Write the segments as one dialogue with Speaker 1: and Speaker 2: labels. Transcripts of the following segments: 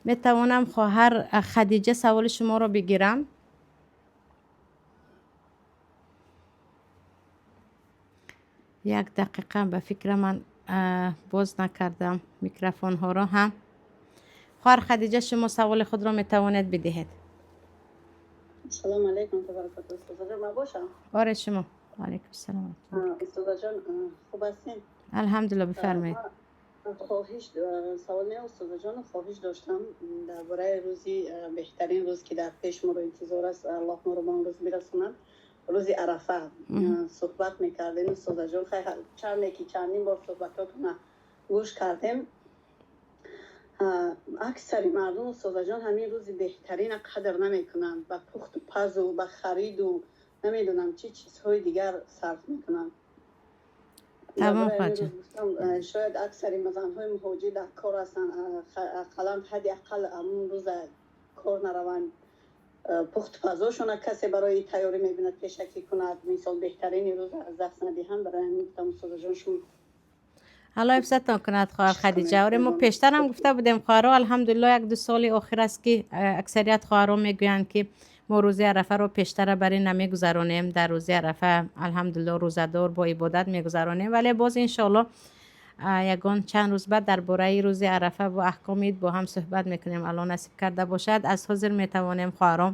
Speaker 1: Метавонам хоҳар Хадиҷа саволи шуморо бигирам? Як дақиқа, ба фикра ман боз накардам микрофонҳоро ҳам. Хоҳар Хадиҷа, шумо саволи худро метавонед бидиҳед.
Speaker 2: Салому алайкум ва баракатуҳ. Устозаҷон, ман бошам?
Speaker 1: Оре, шумо. Алайкум салом.
Speaker 2: Устозаҷон, хуб ҳастем?
Speaker 1: Алҳамдулилла, бифармоед.
Speaker 2: Хоҳиш, савол не, устозаҷон, хоҳиш доштам дар бораи рӯзи беҳтарин рӯз, ки дар пеш моро интизор аст, Аллоҳ моро ба он рӯз бирасонад, рӯзи Арафа суҳбат мекардем, устозаҷон. Чанде ки чандин бор суҳбатотона гӯш кардем, аксари мардум, устозаҷон, ҳамин рӯзи беҳтарина қадр намекунанд, ба пухту пазу, ба хариду намедонам чӣ чизҳои дигар сарф мекунанд.
Speaker 1: Тамом, хоҷа.
Speaker 2: Шояд аксари занҳои муҳоҷир дар кор ҳастанд, ақаллан ҳадди ақал ҳамун рӯза кор нараванд, пухтупазошона касе барои тайёрӣ мебинад, пешакӣ кунад, мисол, беҳтарини рӯз аз даст надиҳанд. Барои ҳамин гуфтам, устозаҷон, шумо
Speaker 1: Алло ҳифзатон кунад, хоҳар Хадиҷа. Оре, мо пештарам гуфта будем, хоҳаро, алҳамдулилло, як ду соли охир аст, ки аксарият хоҳаро мегӯянд, ки мо рӯзи Арафаро пештара бар ин намегузаронем, дар рӯзи Арафа, алҳамдулилло, рӯзадор бо ибодат мегузаронем. Вале боз, иншоалло, ягон чанд рӯз баъд дар бораи рӯзи Арафа ва аҳкоми ид бо ҳам суҳбат мекунем, Алло насиб карда бошад. Аз ҳозир метавонем, хоҳарон,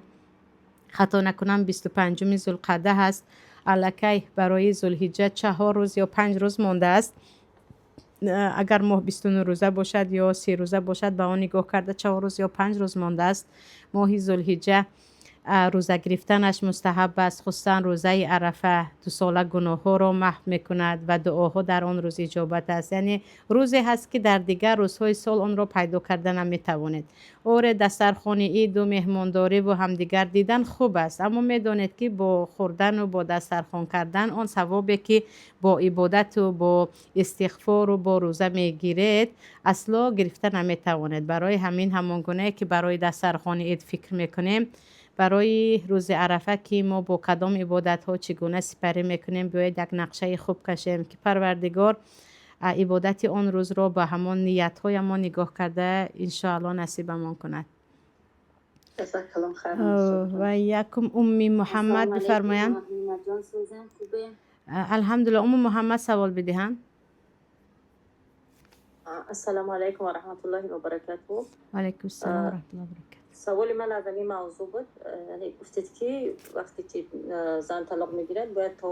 Speaker 1: хато накунам, 25-уми зулқаъда ҳаст, аллакай барои зулҳиҷҷа 4 рӯз ё 5 рӯз мондааст. Агар моҳ 29 рӯза бошад ё 30 рӯза бошад, ба он нигоҳ карда 4 рӯз ё 5 рӯз мондааст. Моҳи зулҳиҷҷа рӯза гирифтанаш мустаҳаб аст, хусусан рӯзаи Арафа дусола гуноҳҳоро маҳв мекунад ва дуоҳо дар он рӯз иҷобат аст. Яъне рӯзе ҳаст, ки дар дигар рӯзҳои сол онро пайдо карда наметавонед. Оре, дастархони иду меҳмондориву ҳамдигар дидан хуб аст, аммо медонед, ки бо хӯрдану бо дастархон кардан он савобе, ки бо ибодату бо истиғфору бо рӯза мегиред, асло гирифта наметавонед. Барои ҳамин, ҳамон гунае ки барои дастархони ид фикр мекунем, барои рӯзи Арафа, ки мо бо кадом ибодатҳо чӣ гуна сипарӣ мекунем, биёед як нақшаи хуб кашем, ки Парвардигор ибодати он рӯзро ба ҳамон ниятҳоямон нигоҳ карда, иншоалло, насибамон кунад. Ва якум Умми Муҳаммад бифармоянд. Алҳамдулилла. Умму Муҳаммад савол бидиҳанд.
Speaker 3: Ассалому алайкум ва раҳматуллоҳи ва баракатуҳ.
Speaker 1: Ваалайкум ассалом ва раҳматуллоҳи ва баракатуҳ.
Speaker 3: Саволи ман аз ҳамин мавзӯъ буд. Яъне гуфтед, ки вақте ки зан талоқ мегирад, бояд то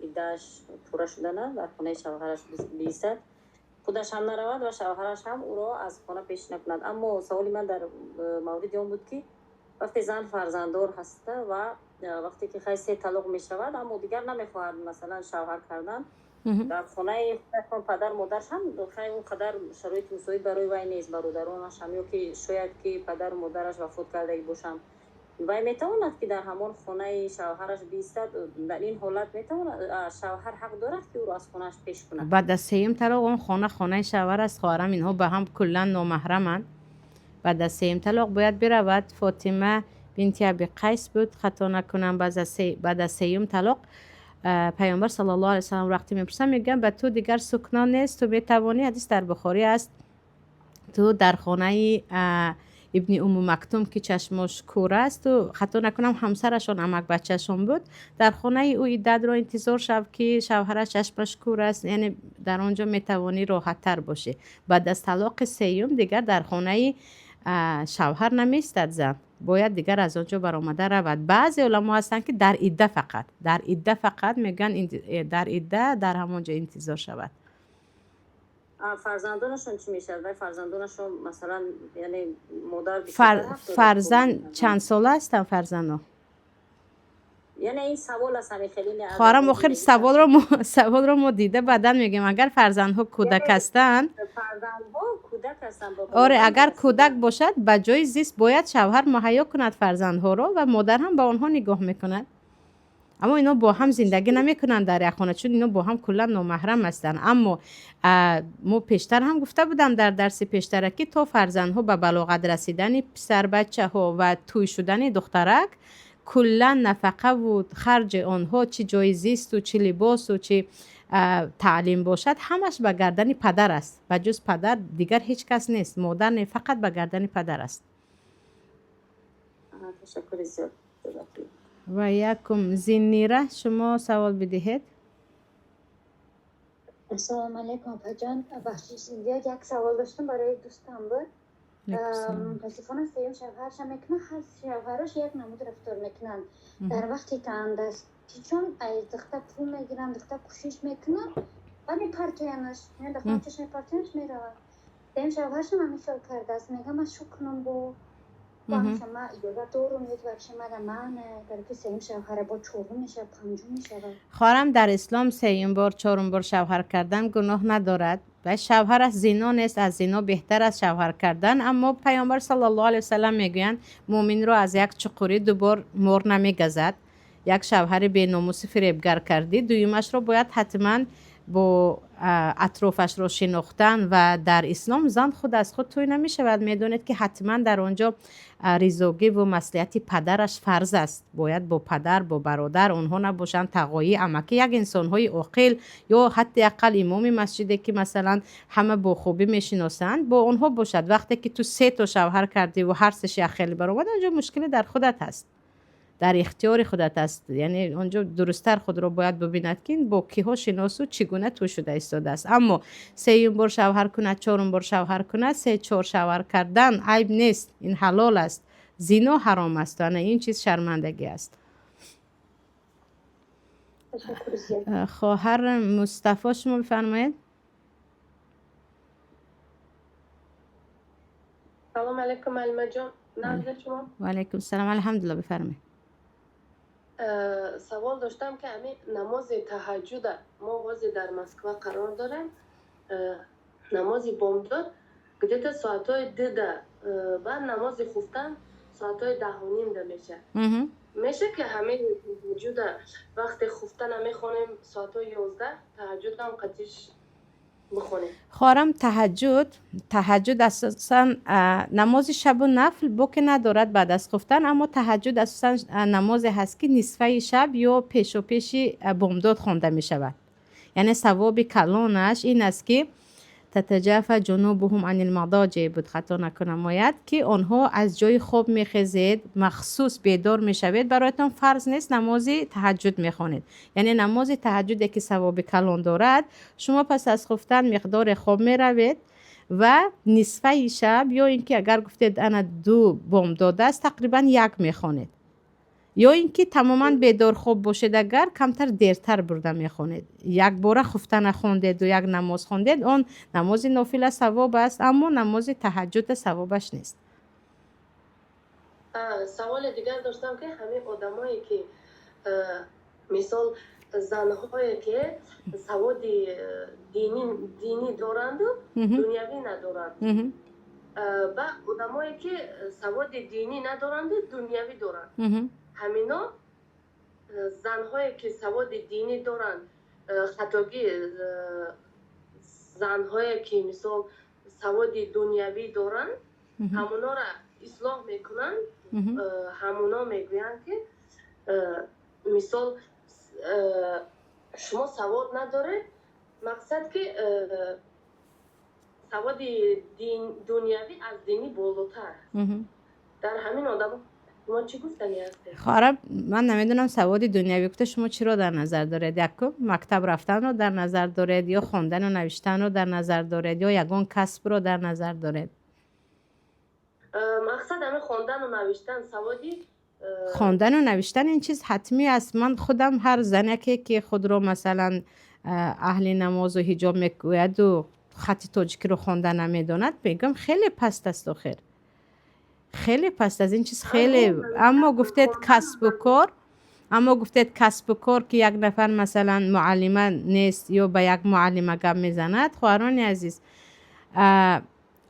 Speaker 3: иддааш пурра шудана дар хонаи шавҳараш биистад, худаш ҳам наравад ва шавҳараш ҳам ӯро аз хона пеш накунад. Аммо саволи ман дар мавриди он буд, ки вақте зан фарзанддор ҳаста ва вақте ки хай се талоқ мешавад, аммо дигар намехоҳад, масалан, шавҳар кардан, дар хонаи худашон падар модараш ҳам хай он қадар шароити мусоид барои вай нест, бародаронаш ҳам, ё ки шояд ки падару модараш вафот кардагӣ бошанд, вай метавонад, ки дар ҳамон хонаи шавҳараш биистад? Дар ин ҳолат метавонад, шавҳар ҳақ дорад, ки ӯро аз хонааш пеш кунад?
Speaker 1: Баъд аз сеюм талоқ он хона хонаи шавҳар аст, хоҳарам. Инҳо ба ҳам куллан номаҳраманд. Баъд аз сеюм талоқ бояд биравад. Фотима бинти Аби Қайс буд, хато накунам, баъд аз сеюм талоқ Паёмбар саллаллоҳу алайҳи васаллам вақте мепурсанд, мегӯянд: «Ба ту дигар сукно нест, ту метавонӣ». Ҳадис дар Бухорӣ аст. Ту дар хонаи Ибни Умму Мактум, ки чашмош кӯр аст, ту, хато накунам, ҳамсарашон амакбачаашон буд, дар хонаи ӯ иддатро интизор шав, ки шавҳараш чашмаш кӯр аст, яъне дар он ҷо метавонӣ роҳаттар бошӣ. Баъд аз талоқи сеюм дигар дар хонаи шавҳар намеистад зан, бояд дигар аз он ҷо баромада равад. Баъзе уламо ҳастанд, ки дар идда фақат, дар идда фақат мегӯянд, дар идда дар ҳамон ҷо интизор шавад.
Speaker 3: Фарзандонашон чӣ мешавад? Вай фарзандонашон, масалан, яъне модар
Speaker 1: Фарзанд чанд сола ҳастанд фарзандон?
Speaker 3: Яъне ин савол аст, ҳамин хеле.
Speaker 1: Хоҳарам, охир саволро мо дида баъдан мегӯем. Агар фарзандҳо кӯдак ҳастанд, оре, агар кӯдак бошад, ба ҷои зист бояд шавҳар муҳайё кунад фарзандҳоро ва модар ҳам ба онҳо нигоҳ мекунад. Аммо ино бо ҳам зиндагӣ намекунанд дар як хона, чун ино бо ҳам куллан номаҳрам ҳастанд. Аммо мо пештар ҳам гуфта будам дар дарси пештара, ки то фарзандҳо ба балоғат расидани писарбачаҳо ва тӯй шудани духтарак, куллан нафақаву харҷи онҳо, чӣ ҷои зисту, чӣ либосу, чӣ Таълим бошад, ҳамаш ба гардани падар аст. Ба ҷуз падар дигар ҳеҷ кас нест, модар не, фақат ба гардани падар аст.
Speaker 3: Ташаккури зиёд.
Speaker 1: Ва якум Зиннира, шумо савол бидиҳед.
Speaker 4: Ассалому алайкум, апаҷон. Бахшиш зиёд, як савол доштам барои дӯстам буд. Мутаассифона, сеюм шавҳарша мекунад, ҳар шавҳарош як намуд рафтор мекунанд. Дар вақти тандастичон аз духта пул мегиранд, духта кӯшиш мекунанд ва мепартоянаш, дахончаш мепартоянаш, меравад. Сеюм шавҳаршам ҳамин хел кардааст. Мегам, ман шу кунам, бо ҳамша ма иҷозат дорум ё вообще мара мана барои ки сеюм шавҳара, бо чорум мешавад, панҷум мешавад?
Speaker 1: Хоҳарам, дар ислом сеюм бор, чорум бор шавҳар кардан гуноҳ надорад ва шавҳар аст, зино нест, аз зино беҳтар аст шавҳар кардан. Аммо Паёмбар саллаллоҳу алайҳи васаллам мегӯянд: мӯминро аз як чуқурӣ ду бор мор намегазад. Як шавҳари беномуси фиребгар кардӣ, дуюмашро бояд ҳатман бо атрофашро шинохтан. Ва дар ислом зан худ аз худ тӯй намешавад. Медонед, ки ҳатман дар он ҷо ризогиву маслиҳати падараш фарз аст. Бояд бо падар, бо бародар, онҳо набошанд, тағоӣ, амакӣ, як инсонҳои оқил ё ҳадди ақал имоми масҷиде, ки масалан ҳама бо хубӣ мешиносанд, бо онҳо бошад. Вақте ки ту се то шавҳар кардиву ҳар сеш як хеле баромад, он ҷо мушкиле дар худат ҳаст, дар ихтиёри худат аст. Яъне он ҷо дурусттар худро бояд бибинад, ки бо киҳо шиносу чӣ гуна тӯй шуда истодааст. Аммо сеюм бор шавҳар кунад, чорум бор шавҳар кунад, се чор шавҳар кардан айб нест, ин ҳалол аст. Зино ҳаром аст, ана ин чиз шармандагӣ аст. Хоҳар Мустафо, шумо бифармоед.
Speaker 5: Салом алайкум, Алимаҷон, нағз шумо?
Speaker 1: Ва алайкум салом, алҳамдулилла, бифармоед.
Speaker 5: Савол доштам, ки ҳамин намози таҳаҷҷуда, мо ҳозир дар Москва қарор дорем, намози бомдод где-то соатҳои 2-да, баъд намози хуфтан соатҳои 10:30-да мешавад. Меша ки ҳамин таҳаҷҷуда вақте хуфтана мехонем соатҳои 11, таҳаҷҷудам қатиш бихонем?
Speaker 1: Хоҳарам, таҳаҷҷуд асосан намози шабу нафл боке надорад баъд аз хуфтан, аммо таҳаҷҷуд асосан намозе ҳаст, ки нисфаи шаб ё пешопеши бомдод хонда мешавад. Яъне савоби калонаш ин аст, ки татаҷафа ҷунубуҳум анил мадоҷи буд, хато накунам оят, ки онҳо аз ҷои хоб мехезед, махсус бедор мешавед, бароятон фарз нест, намози таҳаҷҷуд мехонед. Яъне намози таҳаҷҷуде, ки савоби калон дорад, шумо пас аз хуфтан миқдоре хоб меравед ва нисфаи шаб ё ин ки агар гуфтед ана 2 бомдод аст, тақрибан 1 мехонед, ё ин ки тамоман бедорхоб бошед, агар камтар дертар бурда мехонед. Якбора хуфта нахондеду як намоз хондед, он намози нофила савоб аст, аммо намози таҳаҷҷуда савобаш нест.
Speaker 5: Саволи дигар доштам, ки ҳамин одамое ки, мисол, занҳое ки саводи динӣ доранду дунявӣ надоранд, ба одамое ки саводи динӣ надоранду дунявӣ доранд, ҳамино занҳое ки саводи динӣ доранд, хатогӣ, занҳое ки мисол саводи дунявӣ доранд, ҳамонора ислоҳ мекунанд. Ҳамоно мегӯянд, ки мисол, шумо савод надоред, мақсад ки саводи дунявӣ аз динӣ болотар аст. Дар ҳамин одамо шумо чӣ гуфтанӣ ҳастед?
Speaker 1: Хоҳарам, ман намедонам, саводи дунявӣ гуфта шумо чиро дар назар доред? Якум, мактаб рафтанро дар назар доред ё хондану навиштанро дар назар доред ё ягон касбро дар назар доред?
Speaker 5: Мақсад ҳамин хондану навиштан, саводи
Speaker 1: Хондану навиштан ин чиз ҳатмӣ аст. Ман худам ҳар занаке, ки худро масалан аҳли намозу ҳиҷоб мегӯяду хати тоҷикиро хонда намедонад, мегӯям, хеле паст аст, охир хеле паст аст ин чиз, хеле. Аммо гуфтед касбу кор, аммо гуфтед касбу кор, ки як нафар масалан муаллима нест ё ба як муаллима гап мезанад. Хоҳарони азиз,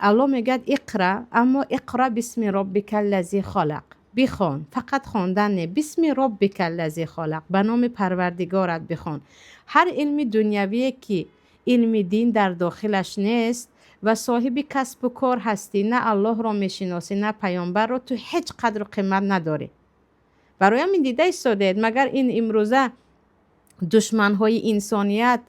Speaker 1: Аллоҳ мегӯяд: иқра, аммо иқра бисми роббика аллази халақ, бихон, фақат хондан не, бисми роббика аллази халақ, ба номи Парвардигорат бихон. Ҳар илми дунявие, ки илми дин дар дохилаш нест ва соҳиби касбу кор ҳастӣ, на Аллоҳро мешиносӣ, на паёмбарро, ту ҳеҷ қадру қимат надорӣ. Барои ҳамин дида истодед, магар ин имрӯза душманҳои инсоният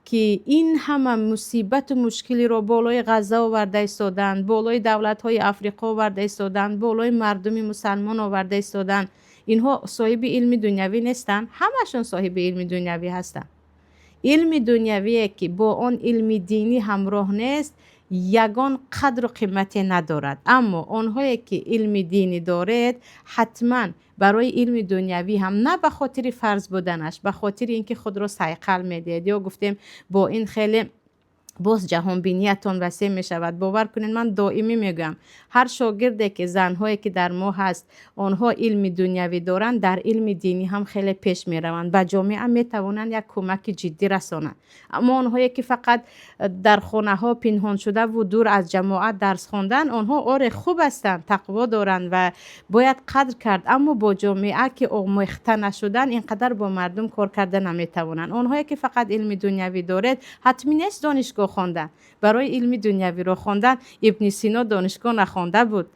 Speaker 1: Ки ин ҳама мусибату мушкилиро болои Ғазза оварда истоданд, болои давлатҳои Африқо оварда истоданд, болои мардуми мусалмон оварда истоданд, инҳо соҳиби илми дунявӣ нестанд? Ҳамашон соҳиби илми дунявӣ ҳастанд. Илми дунявие, ки бо он илми динӣ ҳамроҳ нест, ягон қадру қимате надорад. Аммо онҳое, ки илми динӣ доред, ҳатман барои илми дунявӣ ҳам, на ба хотири фарз буданаш, ба хотири ин ки худро сайқал медиҳед ё гуфтем, бо ин хеле боз ҷаҳонбиниятон васеъ мешавад. Бовар кунед, ман доимӣ мегӯям, ҳар шогирде ки, занҳое ки дар мо ҳаст, онҳо илми дунявӣ доранд, дар илми динӣ ҳам хеле пеш мераванд, ба ҷомеа метавонанд як кӯмаки ҷиддӣ расонанд. Аммо онҳое ки фақат дар хонаҳо пинҳон шудаву дур аз ҷамоат дарс хондан, онҳо оре, хуб ҳастанд, тақво доранд ва бояд қадр кард, аммо бо ҷомеа ки омехта нашудан, ин қадар бо мардум кор карда наметавонанд. Онҳое ки фақат илми дунявӣ доред, ҳатмӣ нест донишгоҳ хондан. Барои илми дунявиро хондан Ибни Сино донишгоҳ нахонда буд,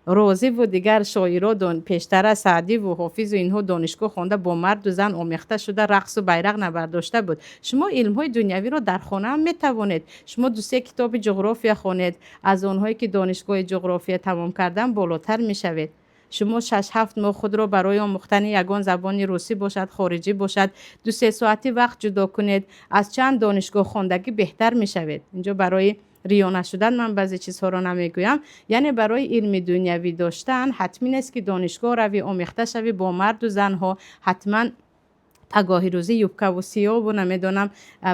Speaker 1: Розӣ буд, дигар шоиро пештара, Саъдиву Ҳофизу инҳо донишгоҳ хонда, бо марду зан омехта шуда, рақсу байрақ набардошта буд. Шумо илмҳои дунявиро дар хонаам метавонед. Шумо ду-се китоби ҷуғрофия хонед, аз онҳое ки донишгоҳи ҷуғрофия тамом кардан болотар мешавед. Шумо 6-7 моҳ худро барои омӯхтани ягон забони русӣ бошад, хориҷӣ бошад, 2-3 соати вақт ҷудо кунед, аз чанд донишгоҳ хондагӣ беҳтар мешавед. Инҷо барои риё нашудан ман баъзе чизҳоро намегӯям. Яъне барои илми дунявӣ доштан ҳатмӣ нест, ки донишгоҳ равӣ, омехта шавӣ бо марду занҳо, ҳатман пагоҳи рӯзӣ юбкаву сиёву, намедонам,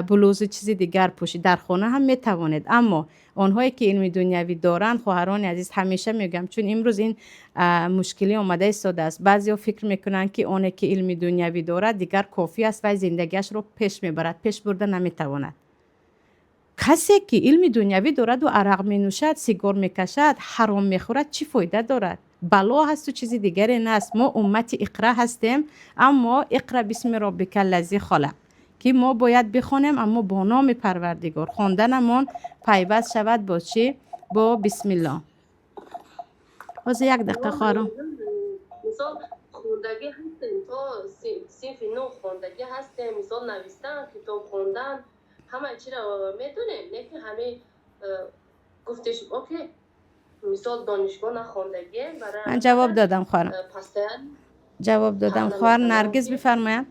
Speaker 1: блузу чизи дигар пӯшӣ. Дар хона ҳам метавонед. Аммо онҳое ки илми дунявӣ доранд, хоҳарони азиз, ҳамеша мегӯям, чун имрӯз ин мушкилӣ омада истодааст. Баъзеҳо фикр мекунанд, ки оне ки илми дунявӣ дорад, дигар кофӣ аст, вай зиндагиашро пеш мебарад. Пеш бурда наметавонад. Касе ки илми дунявӣ дораду арақ менӯшад, сигор мекашад, ҳаром мехӯрад, чӣ фоида дорад? Бало ҳасту чизи дигаре нест. Мо уммати иқра ҳастем, аммо иқра бисми роббика лази халақ, ки мо бояд бихонем, аммо бо номи Парвардигор хонданамон пайваст шавад бо чӣ? Бо бисмилло. Ҳозир, як дақиқа, хоҳаром.
Speaker 5: Мисол, хондагӣ ҳастем, то синфи нӯ хондагӣ ҳастем, мисол, навистан, китоб хондан, ҳамаи чиро медонем, лекин ҳамаи гуфтеш, окей, мисол, донишгоҳ нахондагием.
Speaker 1: Ман ҷавоб додам, хоҳарам, ҷавоб додам. Хоҳар Наргиз, бифармояд.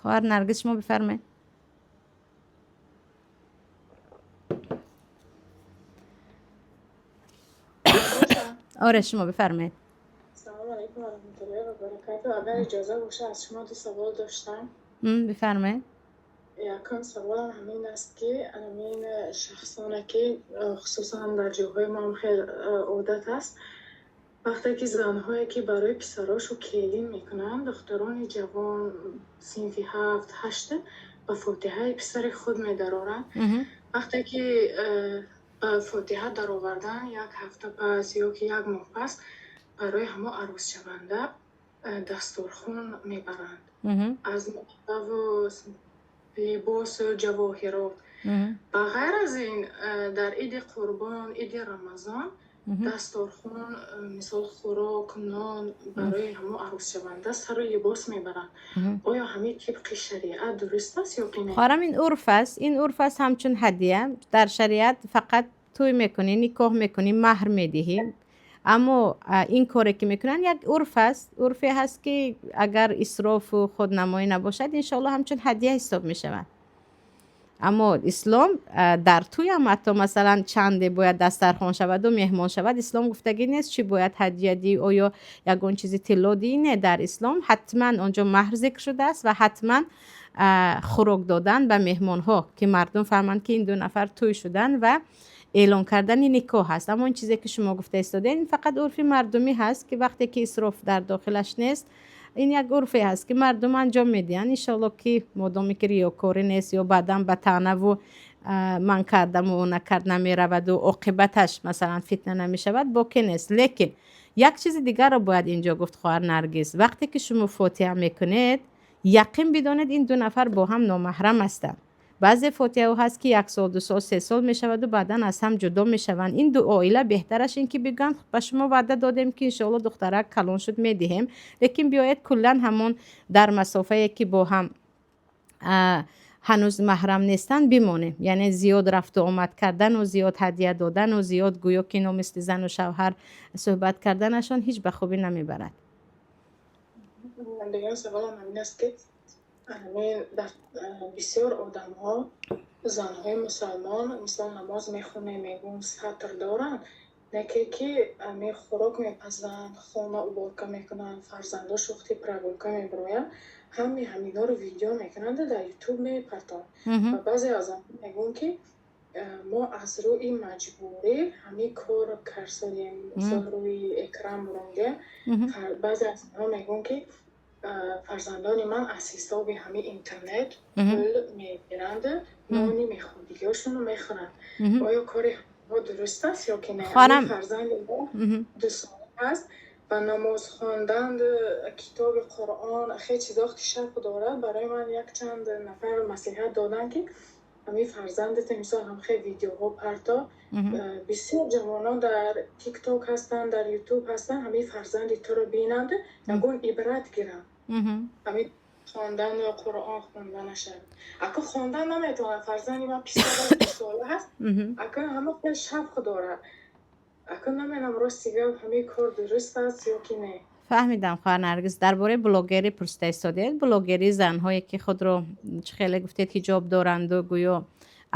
Speaker 1: Хоҳар Наргиз, шумо бифармоед. Оре, шумо бифармоед.
Speaker 6: Салом алайкум ва раҳматуллоҳи ва баракату. Агар иҷоза боша, аз шумо ду савол доштам.
Speaker 1: Бифармоед.
Speaker 6: Якум саволам ҳамин аст, ки ҳамин шахсоне ки, хусусан дар ҷоҳои мо ҳам хел одат аст, вақте ки занҳое ки барои писарошу келин мекунанд, духтарони ҷавон синфи ҳафт, ҳашт, ба фотиҳаи писари худ медароранд. Вақте ки ба фотиҳа даровардан, як ҳафта пас ё ки як моҳ пас барои ҳамо арӯсшаванда дастурхун мебаранд аз меваву либосу ҷавоҳирот. Ба ғайр аз ин, дар Иди Қурбон, Иди Рамазон дасторхун, мисол, хӯрок, нон барои ҳамо арӯсшаванда, сару либос мебаранд. Оё ҳамин тибқи шариат дуруст аст ё ки не?
Speaker 1: Хоҳарам, ин урф аст, ин урф аст, ҳамчун ҳадия. Дар шариат фақат тӯй мекунӣ, никоҳ мекунӣ, маҳр медиҳӣ. Аммо ин коре ки мекунанд, як урф аст, урфе ҳаст, ки агар исрофу худнамоӣ набошад, иншоалло, ҳамчун ҳадия ҳисоб мешавад. Аммо ислом дар тӯям ҳатто, масалан, чанде бояд дастархон шаваду меҳмон шавад, ислом гуфтагӣ нест, чӣ бояд ҳадия дӣ, оё ягон чизи тилло дӣ. Не, дар ислом ҳатман онҷо маҳр зикр шудааст ва ҳатман хӯрок додан ба меҳмонҳо, ки мардум фаҳманд, ки ин ду нафар тӯй шуданд, ва эълон кардани никоҳ ҳаст. Аммо ин чизе ки шумо гуфта истодаед, ин фақат урфи мардумӣ ҳаст, ки вақте ки исроф дар дохилаш нест, ин як урфе ҳаст, ки мардум анҷом медиҳанд. Иншоалло, ки модоме ки риёкорӣ нест ё баъдан ба таънаву ман кардаму ӯ накард намераваду оқибаташ, масалан, фитна намешавад, боке нест. Лекин як чизи дигарро бояд инҷо гуфт, хоҳар Наргиз. Вақте ки шумо фотиҳа мекунед, яқин бидонед, ин ду нафар бо ҳам номаҳрам ҳастанд. Баъзе фотиҳаҳо ҳаст, ки як сол, 2 сол, 3 сол мешаваду баъдан аз ҳам ҷудо мешаванд. Ин ду оила беҳтараш ин ки бигӯянд: ба шумо ваъда додем, ки иншоалло, духтарак калон шуд, медиҳем, лекин биёед, куллан ҳамон дар масофае ки бо ҳам Ҳанӯз маҳрам нестанд, бимонем. Яъне зиёд рафту омад кардану зиёд ҳадя додану зиёд гӯё ки ино мисли зану шавҳар суҳбат карданашон ҳеҷ ба хубӣ намебарад.
Speaker 6: Дигар саволам ҳамин аст, ки ҳамин дар бисёр одамҳо, занҳои мусалмон, мисол, намоз мехонем, мегӯм, сатр доранд, неке ки ҳамин хӯрок мепазанд, хона уборка мекунанд, фарзандош вақти прогулка мебироянд, ҳами ҳаминҳоро видео мекунанду дар Ютуб мепартонанд. Ва баъзе аз онҳо мегӯянд, ки мо аз рӯи маҷбурӣ ҳамин корро карсодем, мисол, рӯи экран бурондем. Баъзе аз онҳо мегӯянд, ки фарзандони ман аз ҳисоби ҳамин интернет пул мегиранду нони мехӯрдигиҳошонро мехӯранд. Оё кори ҳаминҳо дуруст аст ё ки не? Фарзанди мо 2 сола аст ва намоз хондан, китоби Қуръон, хеле чизо шавқ дорад. Барои ман якчанд нафар маслиҳат доданд, ки ҳамин фарзандата, мисол, ҳам хеле видеоҳо парто. Бисёр ҷавонон дар Тикток ҳастанд, дар Ютуб ҳастанд, ҳамин фарзанди туро бинанду ягон ибрат гиранд, ҳамин хондану Қуръон хонданаша. Ака, хондан наметавонад фарзанди ман, писара, 2 сола ҳаст. Ака, ҳама хеле шавқ дорад. Ака, намедонам, рости гап, ҳамин кор дуруст аст ё ки не.
Speaker 1: Фаҳмидам, хоҳар Наргиз, дар бораи блогерӣ пурсида истодед. Блогерии занҳое, ки худро, чӣ хеле гуфтед, ҳиҷоб доранду гӯё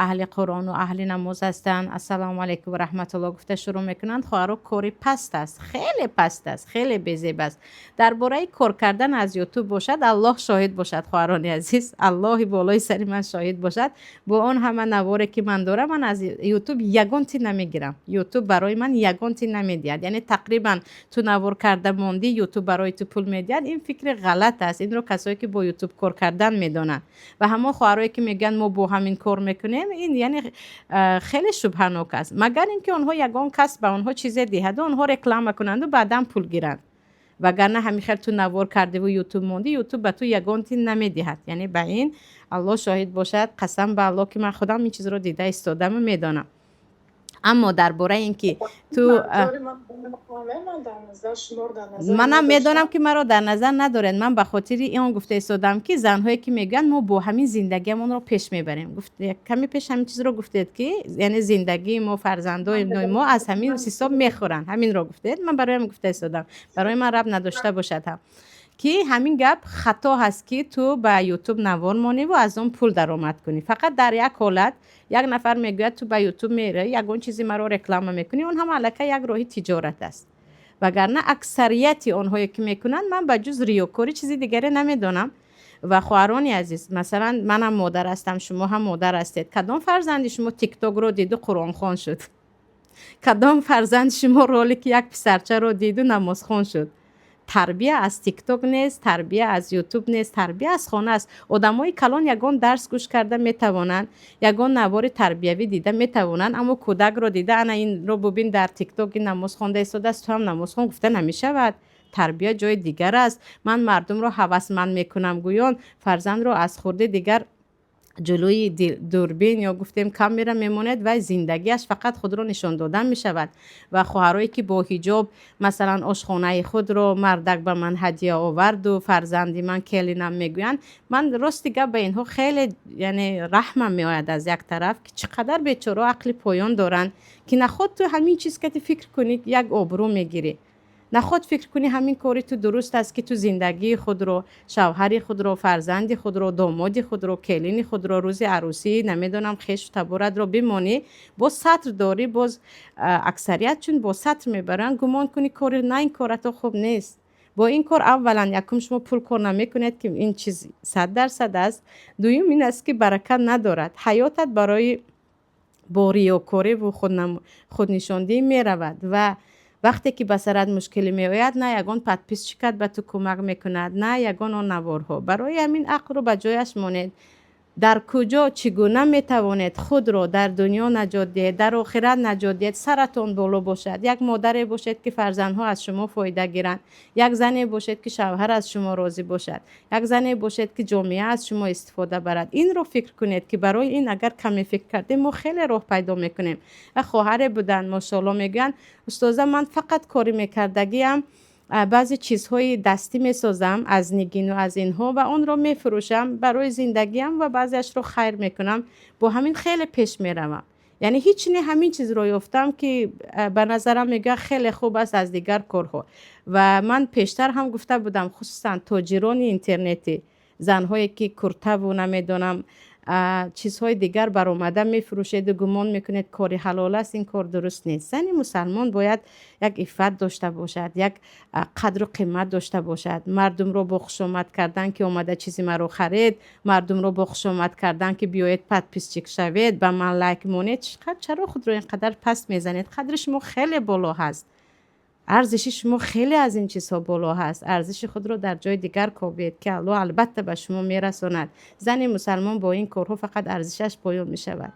Speaker 1: аҳли Қуръону аҳли намоз ҳастанд, «Ассалому алайкум ва раҳматулло» гуфта шурӯъ мекунанд, хоҳаро, кори паст аст, хеле паст аст, хеле безеб аст. Дар бораи кор кардан аз Ютуб бошад, Аллоҳ шоҳид бошад, хоҳарони азиз, Аллоҳи болои сари ман шоҳид бошад, бо он ҳама наворе, ки ман дорам, ман аз Ютуб ягон ти намегирам. Ютуб барои ман ягон ти намедиҳад. Яъне тақрибан ту навор карда мондӣ, Ютуб барои ту пул медиҳад, ин фикри ғалат аст. Инро касое, ки бо Ютуб кор кардан, медонанд. Ва ҳамон хоҳарое, ки мегӯянд, мо бо ҳамин кор мекунем, ин яъне хеле шубҳанок аст, магар ин ки онҳо ягон кас ба онҳо чизе диҳаду онҳо реклама кунанду баъдан пул гиранд. Вагарна ҳамин хел ту навор кардиву Ютуб мондӣ, Ютуб ба ту ягон ти намедиҳад. Яъне ба ин Аллоҳ шоҳид бошад, қасам ба Аллоҳ, ки ман худам ин чизро дида истодаму медонам. Аммо дар бораи ин ки ту манам медонам, ки маро дар назар надоред, ман ба хотири он гуфта истодам, ки занҳое, ки мегӯянд, мо бо ҳамин зиндагиамонро пеш мебарем. Каме пеш ҳамин чизро гуфтед, ки яъне зиндагии мо, фарзандои мо аз ҳамин ҳисоб мехӯранд, ҳаминро гуфтед. Ман барои гуфта истодам, барои ман рабт надошта бошад ҳам, ки ҳамин гап хато ҳаст, ки ту ба Ютуб навор мониву аз он пул даромад кунӣ. Фақат дар як ҳолат: як нафар мегӯяд, ту ба Ютуб меравӣ, ягон чизи маро реклама мекунӣ, он ҳам аллакай як роҳи тиҷорат аст. Вагарна аксарияти онҳое, ки мекунанд, ман ба ҷуз риёкорӣ чизи дигаре намедонам. Ва хоҳарони азиз, масалан, манам модар ҳастам, шумо ҳам модар ҳастед. Кадом фарзанди шумо Тиктокро диду қуръонхон шуд? Кадом фарзанди шумо ролики як писарчаро диду намозхон шуд? Тарбия аз Тикток нест, тарбия аз Ютуб нест, тарбия аз хона аст. Одамои калон ягон дарс гӯш карда метавонанд, ягон навори тарбиявӣ дида метавонанд, аммо кӯдакро дида, ана инро бубин, дар Тикток ин намоз хонда истодааст, ту ҳам намозхон, гуфта намешавад. Тарбия ҷои дигар аст. Ман мардумро ҳавасманд мекунам, гӯён фарзандро аз хурдӣ дигар ҷулӯи дурбин ё гуфтем камера мемонад ва зиндагиаш фақат худро нишон додан мешавад. Ва хоҳарое, ки бо ҳиҷоб, масалан, ошхонаи худро мардак ба ман ҳадя оварду фарзанди ман, келинам мегӯянд, ман рости гап, ба инҳо хеле, яъне, раҳмам меояд аз як тараф, ки чӣ қадар бечорао ақли поён доранд, ки наход ту ҳамин чиз кати фикр кунӣ, як обрӯ мегирӣ, наход фикр кунӣ, ҳамин кори ту дуруст аст, ки ту зиндагии худро, шавҳари худро, фарзанди худро, домоди худро, келини худро, рӯзи арӯсӣ, намедонам, хешу таборатро бимонӣ, боз сатр дорӣ. Боз аксарият чун бо сатр мебаранд, гумон кунӣ кори на, ин корато хуб нест. Бо ин кор аввалан, якум, шумо пул кор намекунед, ки ин чиз 100% аст. Дуюм ин аст, ки баракат надорад ҳаётат, барои бо риёкориву худнишондиҳӣ меравад. Ва вақте ки ба сарат мушкилӣ меояд, на ягон подписчикат ба ту кӯмак мекунад, на ягон он наворҳо. Барои ҳамин ақлро ба ҷояш монед. Дар куҷо, чӣ гуна метавонед худро дар дунё наҷот диҳед, дар охират наҷот диҳед, саратон боло бошад, як модаре бошед, ки фарзандҳо аз шумо фоида гиранд, як зане бошед, ки шавҳар аз шумо розӣ бошад, як зане бошед, ки ҷомеа аз шумо истифода барад, инро фикр кунед, ки барои ин агар каме фикр кардем, мо хеле роҳ пайдо мекунем. Хоҳаре буданд, мошоалло, мегӯянд: «Устоза, ман фақат кори мекардагиам Баъзе чизҳои дастӣ месозам аз нигину аз инҳо ва онро мефурӯшам барои зиндагиам ва баъзеашро хайр мекунам. Бо ҳамин хеле пеш меравам. Яъне ҳеҷ не, ҳамин чизро ёфтам, ки ба назарам мегӯяд, хеле хуб аст аз дигар корҳо. Ва ман пештар ҳам гуфта будам, хусусан тоҷирони интернетӣ, занҳое ки куртаву намедонам, чизҳои дигар баромада мефурӯшеду гумон мекунед, кори ҳалол аст, ин кор дуруст нест. Зани мусалмон бояд як иффат дошта бошад, як қадру қимат дошта бошад. Мардумро бо хушомад кардан, ки омада чизи маро харед, мардумро бо хушомад кардан, ки биёед подписчик шавед, ба ман лайк монед, чаро худро ин қадар паст мезанед? Қадри шумо хеле боло ҳаст, арзиши шумо хеле аз ин чизҳо боло ҳаст. Арзиши худро дар ҷои дигар кобед, ки Аллоҳ албатта ба шумо мерасонад. Зани мусалмон бо ин корҳо фақат арзишаш поён мешавад.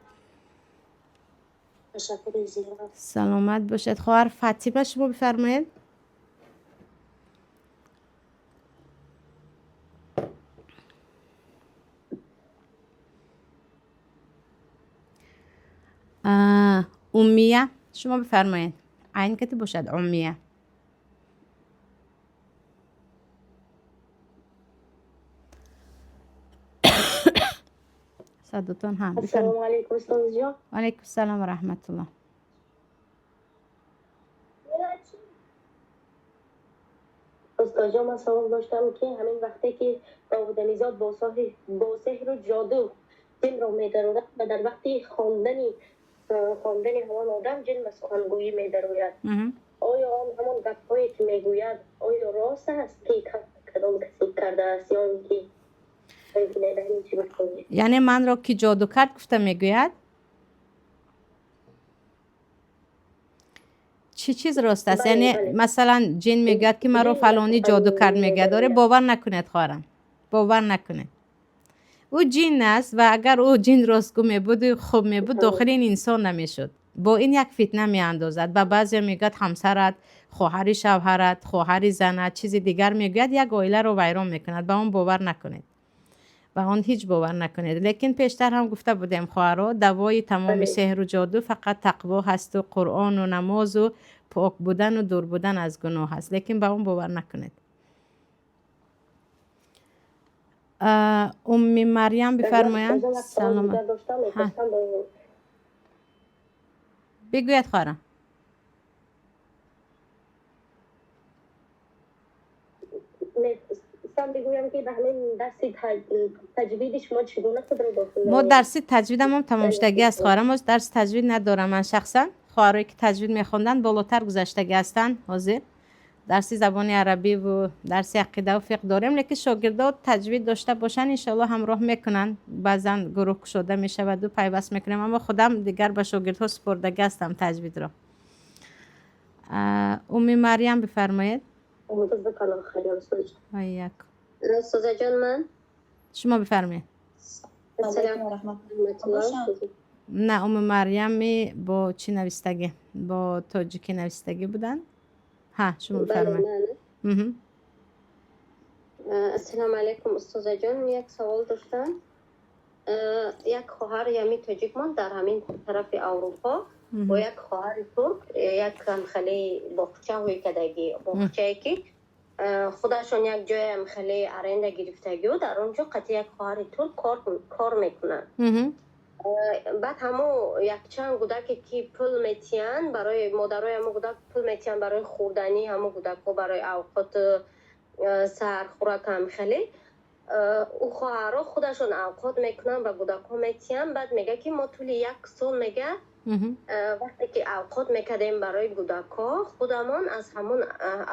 Speaker 1: Саломат бошед. Хоҳар Фатима, шумо бифармоед. Уммия, шумо бифармоед. Айн кати бошад, Уммия. Садотон ҳам.
Speaker 7: Ассалому алайкум, устозҷон.
Speaker 1: Алайкум салом ва раҳматуллоҳ.
Speaker 7: Устодҷон, ман савол доштам, ки ҳамин вақте ки одамизод бо сеҳру ҷоду ҷинро медарорад ва дар вақти хондани ҳамон одам ҷин ба сухангӯӣ медарояд, оё он ҳамон гапҳое ки мегӯяд, оё рост аст, ки кадом касе кардааст, ё ин ки
Speaker 1: Яъне манро ки ҷоду кард, гуфта мегӯяд? Чӣ чиз рост аст? Яъне, масалан, ҷин мегӯяд, ки маро фалонӣ ҷоду кард, мегӯяд. Оре, бовар накунед, хоҳарам, бовар накунед. Ӯ ҷин аст ва агар ӯ ҷин ростгӯ мебуду хуб мебуд, дохили ин инсон намешуд. Бо ин як фитна меандозад. Ба баъзео мегӯяд, ҳамсарат, хоҳари шавҳарат, хоҳари занат, чизи дигар мегӯяд, як оиларо вайрон мекунад. Ба он бовар накунед, ба он ҳеҷ бовар накунед. Лекин пештар ҳам гуфта будем, хоҳаро, давои тамоми сеҳру ҷоду фақат тақво ҳасту Қуръону намозу пок будану дур будан аз гуноҳ аст. Лекин ба он бовар накунед. Умми Марьям бифармоянд. Саломат, бигӯяд, хоҳарам.
Speaker 7: Бигӯям, ки ба ҳамин дарси таҷвиди шумо чӣ гуна худро дохил
Speaker 1: Мо дарси таҷвидамон тамомшудагӣ аст, хоҳарам. Ҳоз дарси таҷвид надорам ман шахсан. Хоҳарое ки таҷвид мехонданд, болотар гузаштагӣ ҳастанд. Ҳозир дарси забони арабиву дарси ақидаву фиқҳ дорем, лекин шогирдо таҷвид дошта бошанд, иншоалло ҳамроҳ мекунанд. Баъзан гурӯҳ кушода мешаваду пайваст мекунем, аммо худам дигар ба шогирдҳо супордагӣ ҳастам таҷвидро. Умми Марьям бифармоед. Як.
Speaker 7: Устозаҷон, ман
Speaker 1: Шумо бифармоед. На, Умми Марьями бо чӣ навистагӣ, бо тоҷикӣ навистагӣ буданд. Ҳа, шумо бифармоед.
Speaker 7: Ассалому алайкум, устозаҷон. Як савол доштам. Як хоҳар ями тоҷикмон дар ҳамин тарафи Аврупо бо як хоҳари турк як хеле боғча ҳои кардагӣ, боғчае ки худашон як ҷоям хеле аренда гирифтагиу дар он ҷо қати як хоҳари турк кор мекунанд. Баъд ҳамо якчанд гудаке ки пул метиҳанд барои модарои ҳамо гудак, пул метиҳанд барои хӯрданӣ ҳамо гудакҳо, барои авқоту саҳархӯракам хеле, ӯ хоҳарҳо худашон авқот мекунанд, ба гудакҳо метиҳанд. Баъд мега, ки мо тӯли як сол, мега, вақте ки авқот мекардем барои гудакҳо, худамон аз ҳамон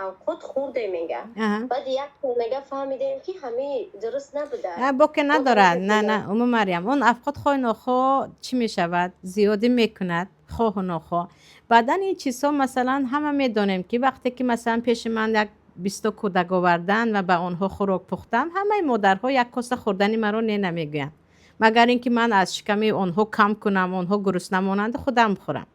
Speaker 7: авқот хӯрдем, мега. Баъди як сол, мега, фаҳмидем, ки ҳамин дуруст набуда.
Speaker 1: Боке надорад. На, на, Уму Марьям, он авқот хоҳ нохоҳ чӣ мешавад, зиёдӣ мекунад, хоҳу нохоҳ. Баъдан ин чизҳо, масалан, ҳама медонем, ки вақте ки, масалан, пеши ман як 20-то кӯдак овардан ва ба онҳо хӯрок пухтам, ҳамаи модарҳо як коса хӯрдани маро не намегӯянд, магар ин ки ман аз шиками онҳо кам кунам, онҳо гурусна монанду худам бихӯрам.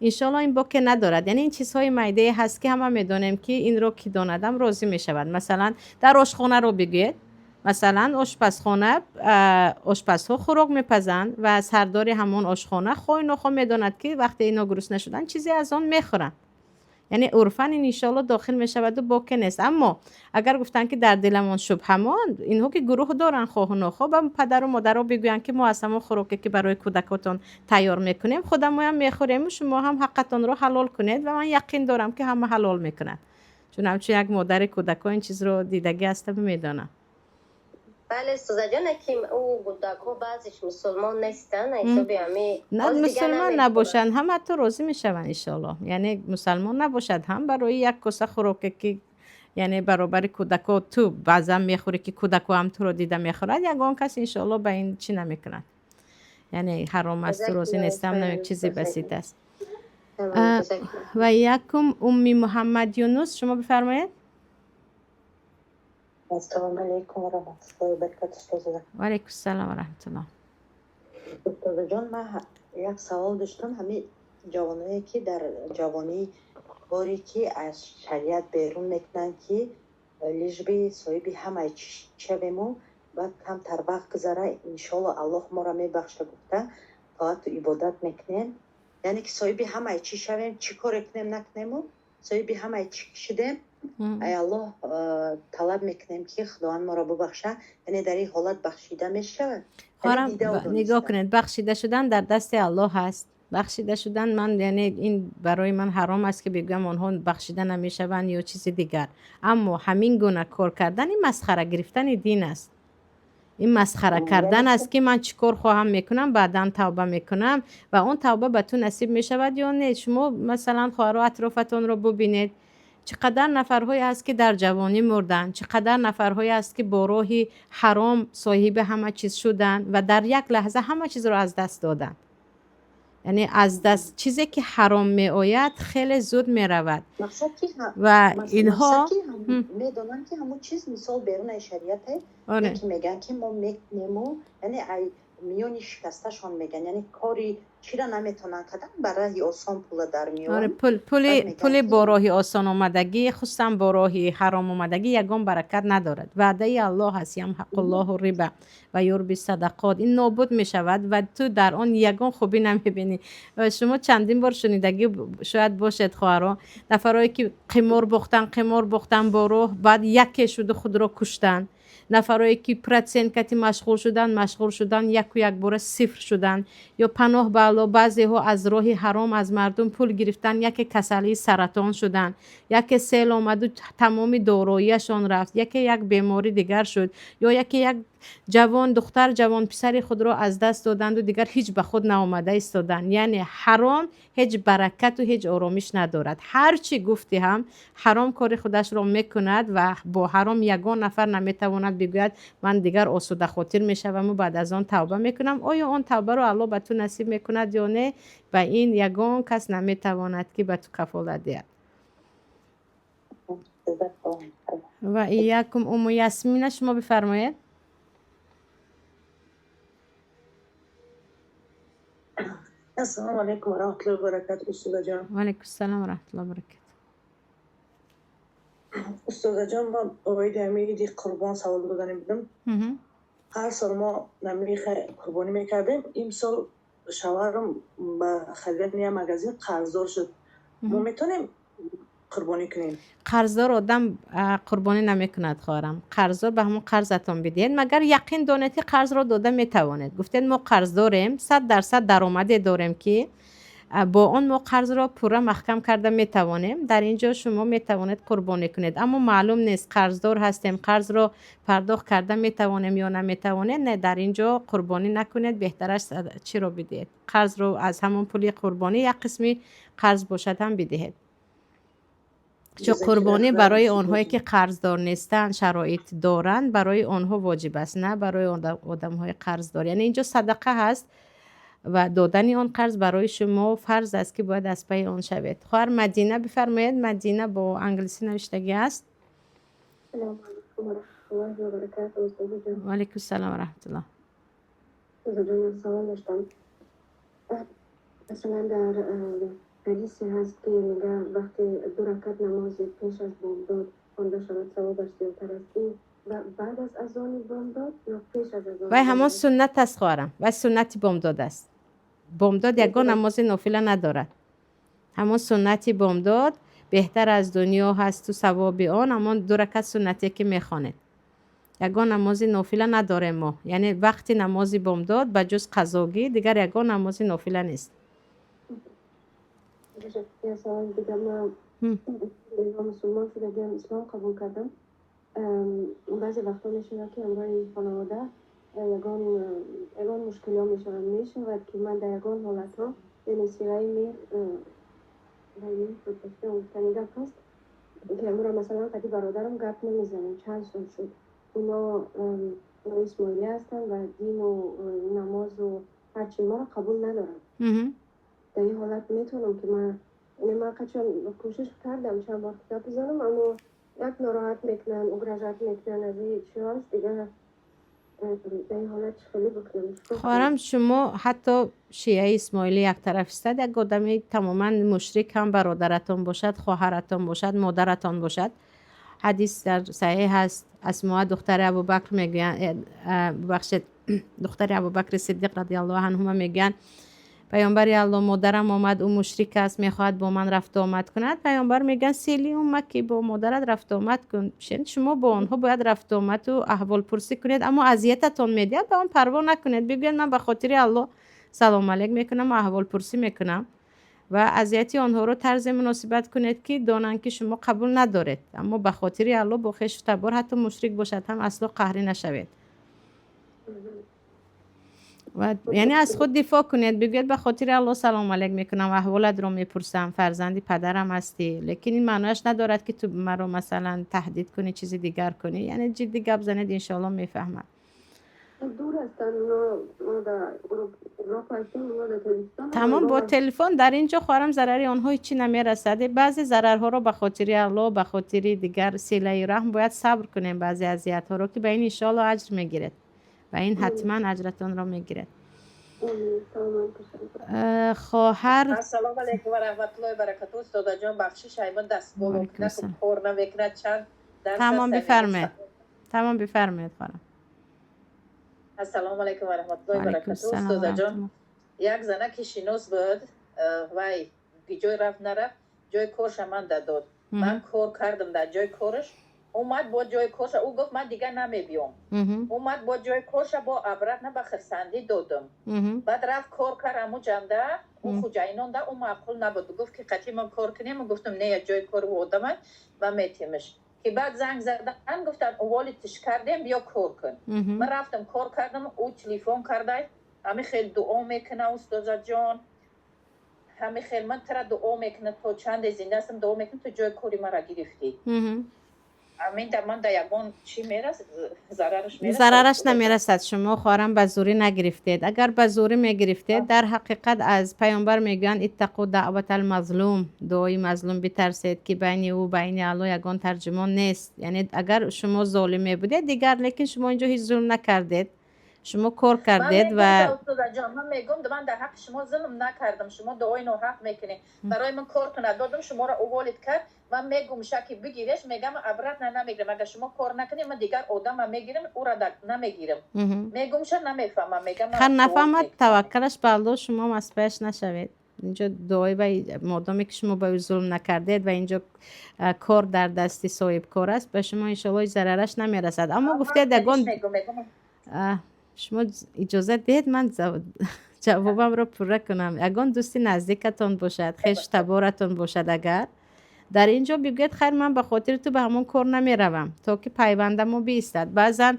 Speaker 1: Иншоалло, ин боке надорад. Яъне ин чизҳои майдае ҳаст, ки ҳама медонем, ки инро ки донадам, розӣ мешавад. Масалан, дар ошхонаро бигӯед, масалан, ошпазхона, ошпазҳо хӯрок мепазанд ва сардори ҳамон ошхона хоҳ нохоҳ медонад, ки вақте ино гурусна шуданд, чизе аз он мехӯранд. Яъне урфан ин иншоалло дохил мешаваду боке нест. Аммо агар гуфтанд, ки дар диламон шубҳа монд, инҳо ки гурӯҳ доранд, хоҳу нохоҳ ба падару модаро бигӯянд, ки мо аз ҳамон хӯроке, ки барои кӯдакотон тайёр мекунем, худамоям мехӯрему шумо ҳам ҳаққатонро ҳалол кунед. Ва ман яқин дорам, ки ҳама ҳалол мекунад, чун ҳамчун як модари кӯдако ин чизро дидагӣ ҳастаму медонам.
Speaker 7: Бале, устозаҷон, ки ӯ кӯдакҳо баъзеш мусулмон нестанд, ҳисоби ҳами.
Speaker 1: На, мусулмон набошанд ҳам, ҳатто розӣ мешаванд, иншоалло. Яъне мусалмон набошад ҳам, барои як коса хӯроке, ки яъне баробари кӯдако ту баъзан мехӯрӣ, ки кӯдако ҳам туро дида мехӯрад, ягон кас иншоалло ба ин чӣ намекунад, яъне ҳаром аст, ту розӣ нестам, чизи басит аст. Ва якум Умми Муҳаммад Юнус, шумо бифармоед.
Speaker 8: Ассалому алайкум ва раҳматуллоҳи ва баракатуҳ, устоза.
Speaker 1: Ва алайкум ассалом ва раҳматуллоҳ.
Speaker 8: Устозаҷон, ман як савол доштам. Ҳамин ҷавоное, ки дар ҷавонӣ коре, ки аз шариат берун мекунанд, ки лишь бы соҳиби ҳамаи чиз шавему, баъд камтар вақт гузара, иншоалло Аллоҳ моро мебахша гуфта, тоату ибодат мекунем, яъне ки соҳиби ҳамаи чиз шавем, чӣ коре кунем, накунему, соҳиби ҳамаи чӣ шудем, ай Аллоҳ талаб мекунем, ки Худованд моро бубахша. Яъне дар ин ҳолат бахшида мешавад?
Speaker 1: Хоҳарам, нигоҳ кунед, бахшида шудан дар дасти Аллоҳ ҳаст. Бахшида шудан, ман яъне ин барои ман ҳаром аст, ки бигӯям онҳо бахшида намешаванд ё чизи дигар. Аммо ҳамин гуна кор кардан ин масхара гирифтани дин аст, ин масхара кардан аст, ки ман чӣ кор хоҳам мекунам, баъдан тавба мекунам ва он тавба ба ту насиб мешавад ё не. Шумо масалан, хоҳаро, атрофатонро бубинед, чӣ қадар нафарҳое ҳаст, ки дар ҷавонӣ мурданд, чӣ қадар нафарҳое ҳаст, ки бо роҳи ҳаром соҳиби ҳама чиз шуданд ва дар як лаҳза ҳама чизро аз даст доданд. Яъне аз даст чизе, ки ҳаром меояд, хеле зуд меравад. Ва инҳо
Speaker 8: медонанд, ки ҳамун чиз мисол берунаи шариате, ки мегӯянд, ки мо мекунему, яъне ай миёни шикасташон мегӯянд, яъне кори чира наметавонанд кардан, ба раҳи осон пула дар
Speaker 1: меоранд. Пули бо роҳи осон омадагӣ, хусусан бо роҳи ҳаром омадагӣ, ягон баракат надорад. Ваъдаи Аллоҳ аст: ямҳақуллоҳу риба ва юрби садақот. Ин нобуд мешавад ва ту дар он ягон хубӣ намебинӣ. Шумо чандин бор шунидагӣ шояд бошед, хоҳаро, нафарое ки қимор бохтан, қимор бохтан бо роҳ, баъд яке шуду худро куштанд. Нафарое ки процент кати машғул шуданд, машғул шуданд, яку якбора сифр шуданд. Ё, паноҳ ба Алло, баъзеҳо аз роҳи ҳаром аз мардум пул гирифтан, яке касалии саратон шуданд, яке сел омаду тамоми дороияшон рафт, яке як беморӣ дигар шуд, ё яке як ҷавон духтар, ҷавон писари худро аз даст доданду дигар ҳеҷ ба худ наомада истоданд. Яъне ҳаром ҳеҷ баракату ҳеҷ оромиш надорад. Ҳар чӣ гуфтӣ ҳам, ҳаром кори худашро мекунад ва бо ҳаром ягон нафар наметавонад бигӯяд, ман дигар осудахотир мешаваму баъд аз он тавба мекунам. Оё он тавбаро Аллоҳ ба ту насиб мекунад ё не, ба ин ягон кас наметавонад, ки ба ту кафолат диҳад. Ва иякум. Уму Ясмина, шумо бифармоед.
Speaker 9: Ассалому алайкум ва раҳматуллоҳи ва баракатуҳ, устозаҷон.
Speaker 1: Ва алайкум ассалом ва раҳматуллоҳи ва баракатуҳ.
Speaker 9: Устозаҷон, ман оиди ҳамин иди Қурбон савол додани будам. Ҳар сол мо намии қурбонӣ мекардем. Имсол шавҳарам ба харидани як магазин қарздор шуд. Мо метавонем қурбонӣ кунем?
Speaker 1: Қарздор одам қурбонӣ намекунад, хоҳарам. Қарздор ба ҳамон қарзатон бидиҳед, магар яқин донед, ки қарзро дода метавонед. Гуфтед, мо қарз дорем, 100% даромаде дорем, ки бо он мо қарзро пурра маҳкам карда метавонем, дар ин ҷо шумо метавонед қурбонӣ кунед. Аммо маълум нест, қарздор ҳастем, қарзро пардохт карда метавонем ё наметавонем, не, дар ин ҷо қурбонӣ накунед. Беҳтараш чиро бидиҳед? Қарзро аз ҳамон пули қурбонӣ як қисми қарз бошад ҳам бидиҳед, чун қурбонӣ барои онҳое, ки қарздор нестанд, шароит доранд, барои онҳо воҷиб аст, на барои одамҳои қарздор. Яъне инҷо садақа ҳаст ва додани он қарз барои шумо фарз аст, ки бояд аз пайи он шавед. Хоҳар Мадина, бифармоед. Мадина бо англисӣ навиштагӣ аст. Ва алайкум салом ва раҳматуллоҳ.
Speaker 10: Савол доштам. Масалан, дар ҳадисе ҳаст, ки мега, вақте ду ракат намози пеш аз бомдод хонда шавад, савобаш зиёдтар аст. Ин баъд аз азони бомдод ё пеш аз азони?
Speaker 1: Вай ҳамон суннат аст, хоҳарам, вай суннати бомдод аст. Бомдод ягон намози нофила надорад. Ҳамон суннати бомдод. Беҳтар аз дунё ҳасту савоби он ҳамон ду ракат суннате, ки мехонед. Ягон намози нофила надорем мо, яъне вақти намози бомдод ба ҷуз қазогӣ дигар ягон намози нофила нест.
Speaker 10: Як саволи дига: ман мусулмон шудагиам, ислом қабул кардам. Баъзе вақтҳо мешавад, ки ҳамроҳи хонавода ягон мушкилиҳо мешавад. Мешавад, ки ман дар ягон ҳолатҳо, яъне силаи меҳр, гуфтани гап ҳаст, ки амро масалан қади бародарам гап намезанем, чанд сол шуд. Ино исмоилӣ ҳастанд ва дину намозу ҳарчи моро қабул надоранд. Дар ин ҳолат метавонам, ки ман, яъне ман қачон кӯшиш кардам, чанд бор гап бизанам, аммо як нороҳат мекунанд, угрожать мекунанд, аз ин чиҳо аст. Дигар дар ин ҳолат чӣ хеле бикунам?
Speaker 1: Хоҳарам, шумо ҳатто шиаи исмоилӣ яктараф истад, як одами тамоман мушрик ҳам бародаратон бошад, хоҳаратон бошад, модаратон бошад, ҳадис дар саҳеҳ ҳаст. Асмоа духтари Абубакр мегӯянд, бубахшед, духтари Абубакри Сиддиқ радиаллоҳу анҳума мегӯянд: «Паёмбари Алло, модарам омад, ӯ мушрик аст, мехоҳад бо ман рафту омад кунад». Паёмбар мегӯянд: «Сили уммаки, бо модарат рафту омад кун». Шумо бо онҳо бояд рафту омаду аҳволпурсӣ кунед, аммо азиятатон медиҳад, ба он парво накунед. Бигӯяд: «Ман ба хотири Аллоҳ салом алейк мекунам, аҳволпурсӣ мекунам». Ва азияти онҳоро тарзе муносибат кунед, ки донанд, ки шумо қабул надоред, аммо ба хотири Аллоҳ. Бо хешу табор, ҳатто мушрик бошад ҳам, асло қаҳрӣ нашавед ва яъне аз худ дифоъ кунед. Бигӯед: «Ба хотири Аллоҳ салом алейк мекунам, аҳволатро мепурсам, фарзанди падарам ҳастӣ». Лекин ин маънояш надорад, ки ту маро масалан таҳдид кунӣ, чизи дигар кунӣ. Яъне ҷиддӣ гап занед, иншоалло мефаҳмад.
Speaker 10: Дур ҳастанд, мо дар Европа ҳастем, оно дар Тоҷикистон.
Speaker 1: Тамом, бо телефон дар ин ҷо, хоҳарам, зарари онҳо ҳечи намерасад. Баъзе зарарҳоро ба хотири Аллоҳ, ба хотири дигар силаи раҳм бояд сабр кунем, баъзе азиятҳоро, ки ба ин иншоалло аҷр мегиред ва ин ҳатман аҷратонро мегиред, хоҳар.
Speaker 11: Ассалому алайкум ва раҳматуллоҳи баракату, устодаҷон. Бахшиш, аймон дастболо кор намекунад чанд.
Speaker 1: Тамом, бифармоед, тамом, бифармоед, хоҳарам.
Speaker 11: Ассалому алайкум ва раҳматуллоҳи баракату, устодаҷон. Як занаки шинос буд, вай ҷой рафт, нарафт, ҷои корша ман дадод. Ман кор кардам дар ҷои кораш. Омад бо ҷои корша, ӯ гуфт: «Ман дигар намебиём». Омад бо ҷои корша, бо обратно ба хирсандӣ додам. Баъд рафт, кор кард аму ҷанда, ӯ хуҷаинонда ӯ маъқул набуд. Гуфт, ки қатъи мо кор кунем. Гуфтам: «Не, ҷои кори одама ва метемаш». Ки баъд занг задан, гуфтан: «Уволить ш кардем, биё кор кун». Ман рафтам, кор кардам. Ӯ телефон кардай, ҳами хел дуо мекуна: «Устозаҷон, ҳами хел ман тара дуо мекуна, то чанде зинда ҳастам дуо мекунам, ту ҷои кори мара гирифтӣ». Амин, да ман да ягон чӣ мерас, зарараш мерасад?
Speaker 1: Зарараш намерасад. Шумо, хоҳарам, ба зӯрӣ нагирифтед. Агар ба зӯрӣ мегирифтед, дар ҳақиқат аз паёмбар мегӯянд: «Иттақу даъватал мазлум», дуои мазлум битарсед, ки байни ӯ, байни Аллоҳ ягон тарҷумон нест. Яъне агар шумо золим мебудед, дигар, лекин шумо инҷо ҳеҷ зулм накардед, шумо кор кардед ва
Speaker 11: Ҷон, ман мегӯм, ман дар ҳаққи шумо зулм накардам, шумо дуои ноҳақ мекунед. Барои ман кортона додам, шуморо уволить кард. Ман мегӯм шаки бигиреш, мегам: «Обратно намегирам. Агар шумо кор накунед, ман дигар одама мегирам, ӯра намегирам». Мегӯмша, намефаҳмам, мегам.
Speaker 1: Хар, нафаҳмад, таваккалаш ба Аллоҳ, шумо аз паяш нашавед. Инҷо дуои ва модоме ки шумо ба ӯ зулм накардед ва инҷо кор дар дасти соҳибкор аст, ба шумо иншоалло ҳеҷ зарараш намерасад. Аммо гуфтед ягон, шумо иҷозат диҳед, ман ҷавобамро пурра кунам. Ягон дӯсти наздикатон бошад, хешу таборатон бошад, агар дар ин ҷо, бигӯяд: «Хайр, ман ба хотири ту ба ҳамон кор намеравам», то ки пайвандамо биистад. Баъзан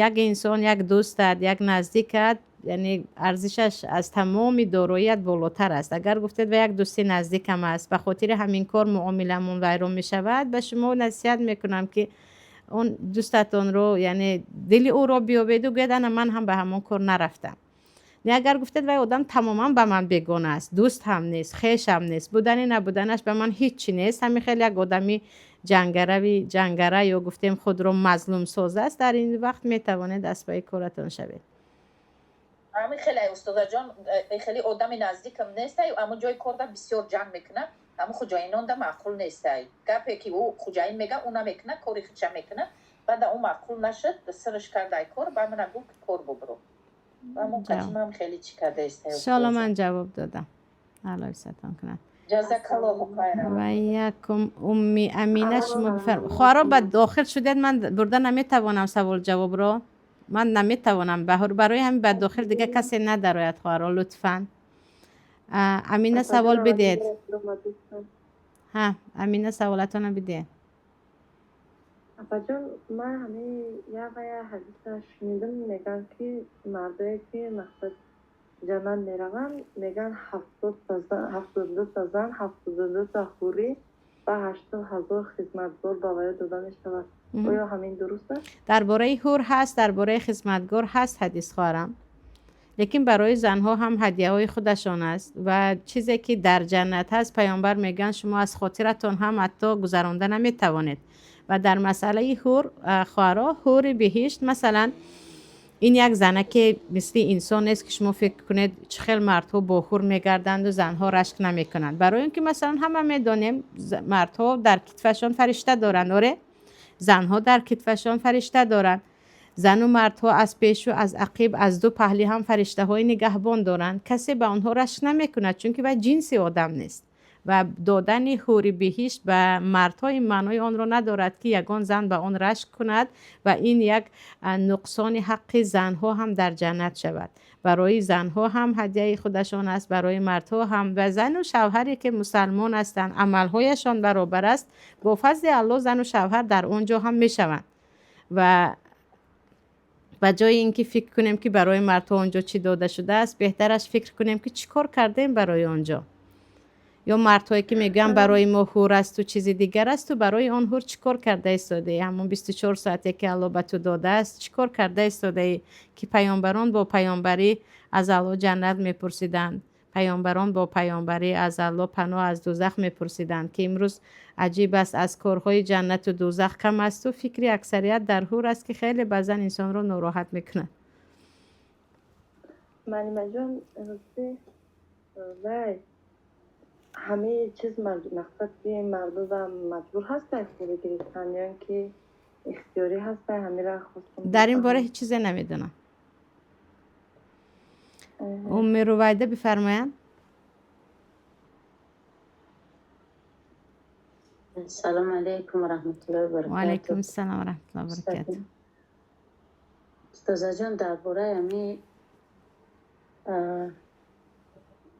Speaker 1: як инсон, як дӯстат, як наздикат, яъне арзишаш аз тамоми дороият болотар аст. Агар гуфтед: «Ва як дӯсти наздикам аст, ба хотири ҳамин кор муомиламон вайрон мешавад», ба шумо насиҳат мекунам, ки он дӯстатонро, яъне дили ӯро биёбеду гӯяд: «Ана, ман ҳам ба ҳамон кор нарафтам». Не, агар гуфтед: «Вай одам тамоман ба ман бегона аст, дӯст ҳам нест, хеш ҳам нест, будани набуданаш ба ман ҳеҷ чи нест», ҳамин хел як одами ҷангарави ҷангара ё гуфтем худро мазлумсоз аст, дар ин вақт метавонед аз пайи коратон шавед.
Speaker 11: Ҳамин хеле, устозаҷон, хеле одами наздикам нестай, аммо ҷои корда бисёр ҷанг мекунад. Ҳамун хуҷаинонда маъқул нестай. Гапе ки ӯ хуҷаин мега, ӯ намекунад, кори худша мекунад. Баъда ӯ маъқул нашуд, сирш кардай кор ба мана, гуфт, ки кор бубро.
Speaker 1: Иншоалло ман ҷавоб додам, Аллоҳ ҳифзатон кунад.
Speaker 11: Ҷазакаллоҳу хайран.
Speaker 1: Ва якум Умми Амина, шумо бифармоед. Хоҳаро, ба дохил шудед, ман бурда наметавонам савол ҷавобро. Ман наметавонам. Барои ҳамин ба дохил дига касе надарояд, хоҳаро, лутфан. Амина, савол бидиҳед. Ҳа, Амина, саволатонро бидиҳед.
Speaker 12: Апаҷон, ман ҳамин як ва як ҳадиса шунидам, мегӯянд, ки мардое ки мақсад ҷаннат мераванд, мегӯянд, 72-та зан, 72-та ҳурӣ ва 80,000 хизматгор ба ваё дода мешавад. Оё ҳамин дуруст аст?
Speaker 1: Дар бораи ҳур ҳаст, дар бораи хизматгор ҳаст ҳадис, хоҳарам, лекин барои занҳо ҳам ҳадияҳои худашон аст ва чизе ки дар ҷаннат ҳаст, паёмбар мегӯянд, шумо аз хотиратон ҳам ҳатто гузаронда наметавонед. Ва дар масъалаи ҳур, хоҳаро, ҳури биҳишт, масалан, ин як занаке мисли инсон нест, ки шумо фикр кунед, чӣ хел мардҳо бо ҳур мегарданду занҳо рашк намекунанд. Барои он ки, масалан, ҳама медонем, мардҳо дар китфашон фаришта доранд, оре, занҳо дар китфашон фаришта доранд. Зану мардҳо аз пешу аз ақиб, аз ду паҳлӣ ҳам фариштаҳои нигаҳбон доранд. Касе ба онҳо рашк намекунад, чунки вай ҷинси одам нест. Ва додани ҳури биҳишт ба мардҳо ин маънои онро надорад, ки ягон зан ба он рашк кунад ва ин як нуқсони ҳаққи занҳо ҳам дар ҷаннат шавад. Барои занҳо ҳам ҳадияи худашон аст, барои мардҳо ҳам. Ва зану шавҳаре ки мусалмон ҳастанд, амалҳояшон баробар аст, бо фазли Аллоҳ зану шавҳар дар он ҷо ҳам мешаванд. Ва ба ҷои ин ки фикр кунем, ки барои мардҳо он ҷо чӣ дода шудааст, беҳтараш фикр кунем, ки чӣ кор кардем барои он ҷо. Ё мардҳое ки мегӯянд, барои мо ҳур асту чизи дигар асту, барои он ҳур чӣ кор карда истодаӣ? Ҳамон 24 соате ки Аллоҳ ба ту додааст, чӣ кор карда истодаӣ? Ки паёмбарон бо паёмбарӣ аз Аллоҳ ҷаннат мепурсиданд, паёмбарон бо паёмбарӣ аз Аллоҳ паноҳ аз дӯзах мепурсиданд, ки имрӯз аҷиб аст, аз корҳои ҷаннату дӯзах кам асту фикри аксарият дар ҳур аст, ки хеле баъзан инсонро нороҳат мекунад.
Speaker 12: Маълимаҷон, рости, вай ҳамаи чиз, мақсад ки мардудам маҷбур ҳастанд ҳурӣ гирифтан ё ин ки ихтиёрӣ ҳастанд? Ҳамира хостам.
Speaker 1: Дар ин бора ҳеҷ чизе намедонам. Умми Рувайда бифармоянд.
Speaker 13: Салому алайкум ва раҳматуллоҳи ва баракатуҳ.
Speaker 1: Ваалайкум ассалом ва раҳматуллоҳи ва баракатуҳ.
Speaker 13: Устозаҷон, дар бораи ҳами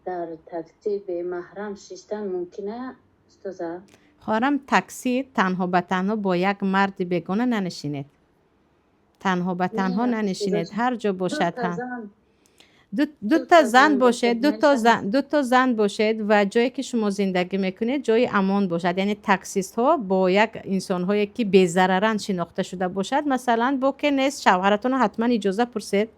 Speaker 13: дар такси бемаҳрам шиштан мумкина, устоза?
Speaker 1: Хоҳарам, такси танҳо ба танҳо бо як марди бегона нанишинед. Танҳо ба танҳо нанишинед, ҳар ҷо бошад ҳам. Дута зан бошед, дуто зан бошед ва ҷое ки шумо зиндагӣ мекунед, ҷои амон бошад, яъне таксистҳо бо як инсонҳое ки безараранд шинохта шуда бошад. Масалан, боке нест, шавҳаратонро ҳатман иҷоза пурсед.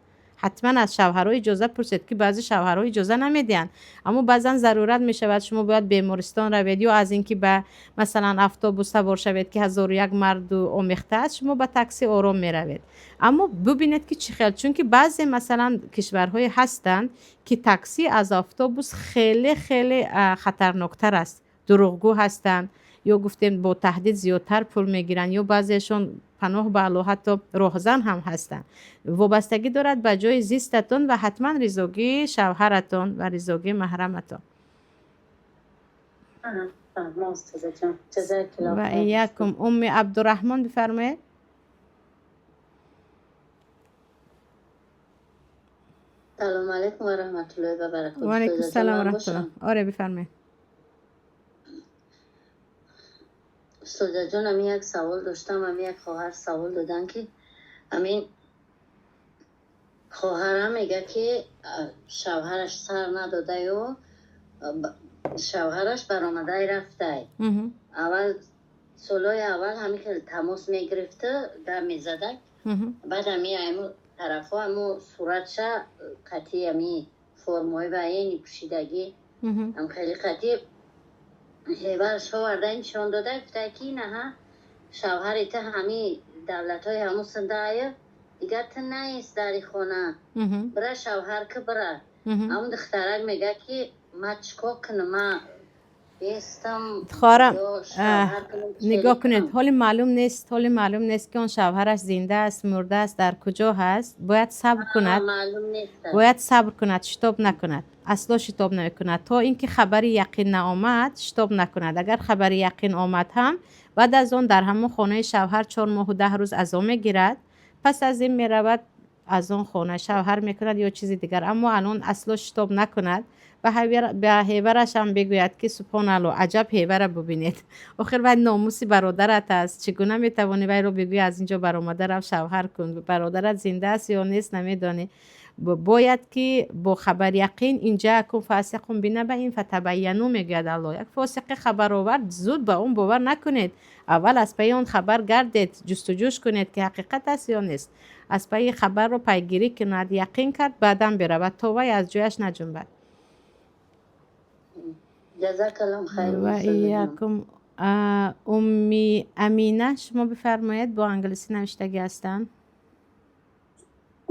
Speaker 1: Ҳатман аз шавҳарҳо иҷоза пурсед, ки баъзе шавҳарҳо иҷоза намедиҳанд, аммо баъзан зарурат мешавад, шумо бояд бемористон равед ё аз ин ки ба, масалан, автобус савор шавед, ки ҳазору як марду омехта аст, шумо ба такси ором меравед. Аммо бубинед, ки чӣ хел, чунки баъзе, масалан, кишварҳое ҳастанд, ки такси аз автобус хеле хеле хатарноктар аст, дурӯғгӯ ҳастанд ё гуфтем, бо таҳдид зиёдтар пул мегиранд, ё баъзеашон, паноҳ ба Аллоҳ, ҳатто роҳзан ҳам ҳастанд. Вобастагӣ дорад ба ҷои зистатон ва ҳатман ризогии шавҳаратон ва ризогии маҳраматон. Ва иякум. Умми Абдураҳмон бифармоед.
Speaker 13: Салому алайкум ва раҳматуллоҳи ва баракатуҳ.
Speaker 1: Ваалайкум салом ва раҳматуллоҳ. Оре, бифармоед.
Speaker 13: Устозаҷон, ами як савол доштам. Ами як хоҳар савол додан, ки амин хоҳарам мега, ки шавҳараш сар надодаю шавҳараш баромадай рафтай. Аввал, солҳои аввал ҳамин хел тамос мегирифту гап мезадак. Баъд ами айму тарафҳо аму суратша қатъи ами формаҳои военный пӯшидагӣ ам хеле қатъи ҳеварш оварда нишон дода, гуфта, ки наҳа, шавҳари ту ҳами давлатҳои ҳамун синдааю, дигар ту наист дари хона, бира шавҳар ки бира. Ҳамун духтарак мега, ки ма чӣ кор кунам, ма Бестам.
Speaker 1: Хоҳарам,
Speaker 13: ё шавҳар кунам, чӣ
Speaker 1: нигоҳ кунед,
Speaker 13: кунам?
Speaker 1: Ҳоли маълум нест, ки он шавҳараш зинда аст, мурда аст, дар куҷо ҳаст. Бояд сабр кунад.
Speaker 13: Маълум нест.
Speaker 1: Бояд сабр кунад, шитоб накунад, асло шитоб намекунад, то ин ки хабари яқин наомад, шитоб накунад. Агар хабари яқин омад ҳам, баъд аз он дар ҳамон хонаи шавҳар 4 моҳу 10 рӯз азо мегирад. Пас аз ин меравад, аз он хона шавҳар мекунад ё чизи дигар. Аммо алон асло шитоб накунад. Ба ҳевараш ҳам бигӯяд, ки субҳоналло, аҷаб ҳевара бубинед. Охир вай номуси бародарат аст. Чӣ гуна метавонӣ вайро бигӯӣ, аз ин ҷо баромада рав, шавҳар кун? Бародарат зинда аст ё нест, намедонӣ. Бояд ки бо хабари яқин. إن جاءكم فاسق بنبإ فتبينوا, мегӯяд Алло. Як фосиқе хабар овард, зуд ба он бовар накунед. Аввал аз пайи он хабар гардед, ҷустуҷӯш кунед, ки ҳақиқат аст ё нест. Аз пайи хабарро пайгирӣ кунад, яқин кард, баъдан беравад, то вай аз ҷояш наҷунбад.
Speaker 13: Ҷазакаллоҳ хайр.
Speaker 1: Ва иякум. Умми Амина, шумо бифармоед, бо англисӣ навиштагӣ ҳастанд.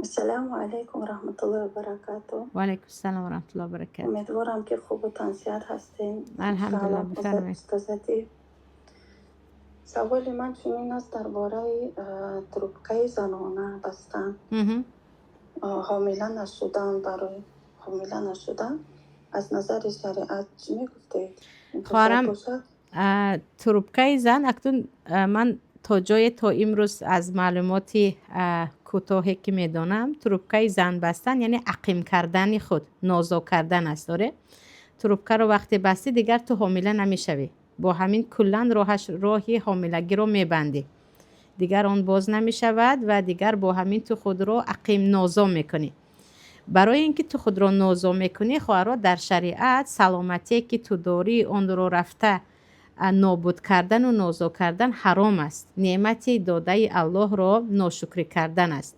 Speaker 14: Ассалому алайкум раҳматуллоҳи вабаракату.
Speaker 1: Ва алайкум салом ва раҳматуллоҳи ва баракату.
Speaker 14: Умедворам, ки хубу тансиҳат ҳастем.
Speaker 1: Алҳамдулиллоҳ, бифармоед.
Speaker 14: Устозати, саволи ман чунин аст: дар бораи трубкаи занона бастан, ҳомила нашудан, барои ҳомила нашудан аз назари шариат чӣ мегуфтед?
Speaker 1: Хоҳарам, трубкаи зан, акнун ман то ҷое то имрӯз аз маълумоти кӯтоҳе ки медонам, трубкаи зан бастан яъне ақим кардани худ, нозо кардан аст. Оре, трубкаро вақте бастӣ, дигар ту ҳомила намешавӣ. Бо ҳамин куллан роҳи ҳомилагиро мебандӣ, дигар он боз намешавад ва дигар бо ҳамин ту худро ақим, нозо мекунӣ. Барои ин ки ту худро нозо мекунӣ, хоҳаро, дар шариат саломатие ки ту дорӣ, онро рафта нобуд кардану нозо кардан ҳаром аст. Неъмати додаи Аллоҳро ношукрӣ кардан аст.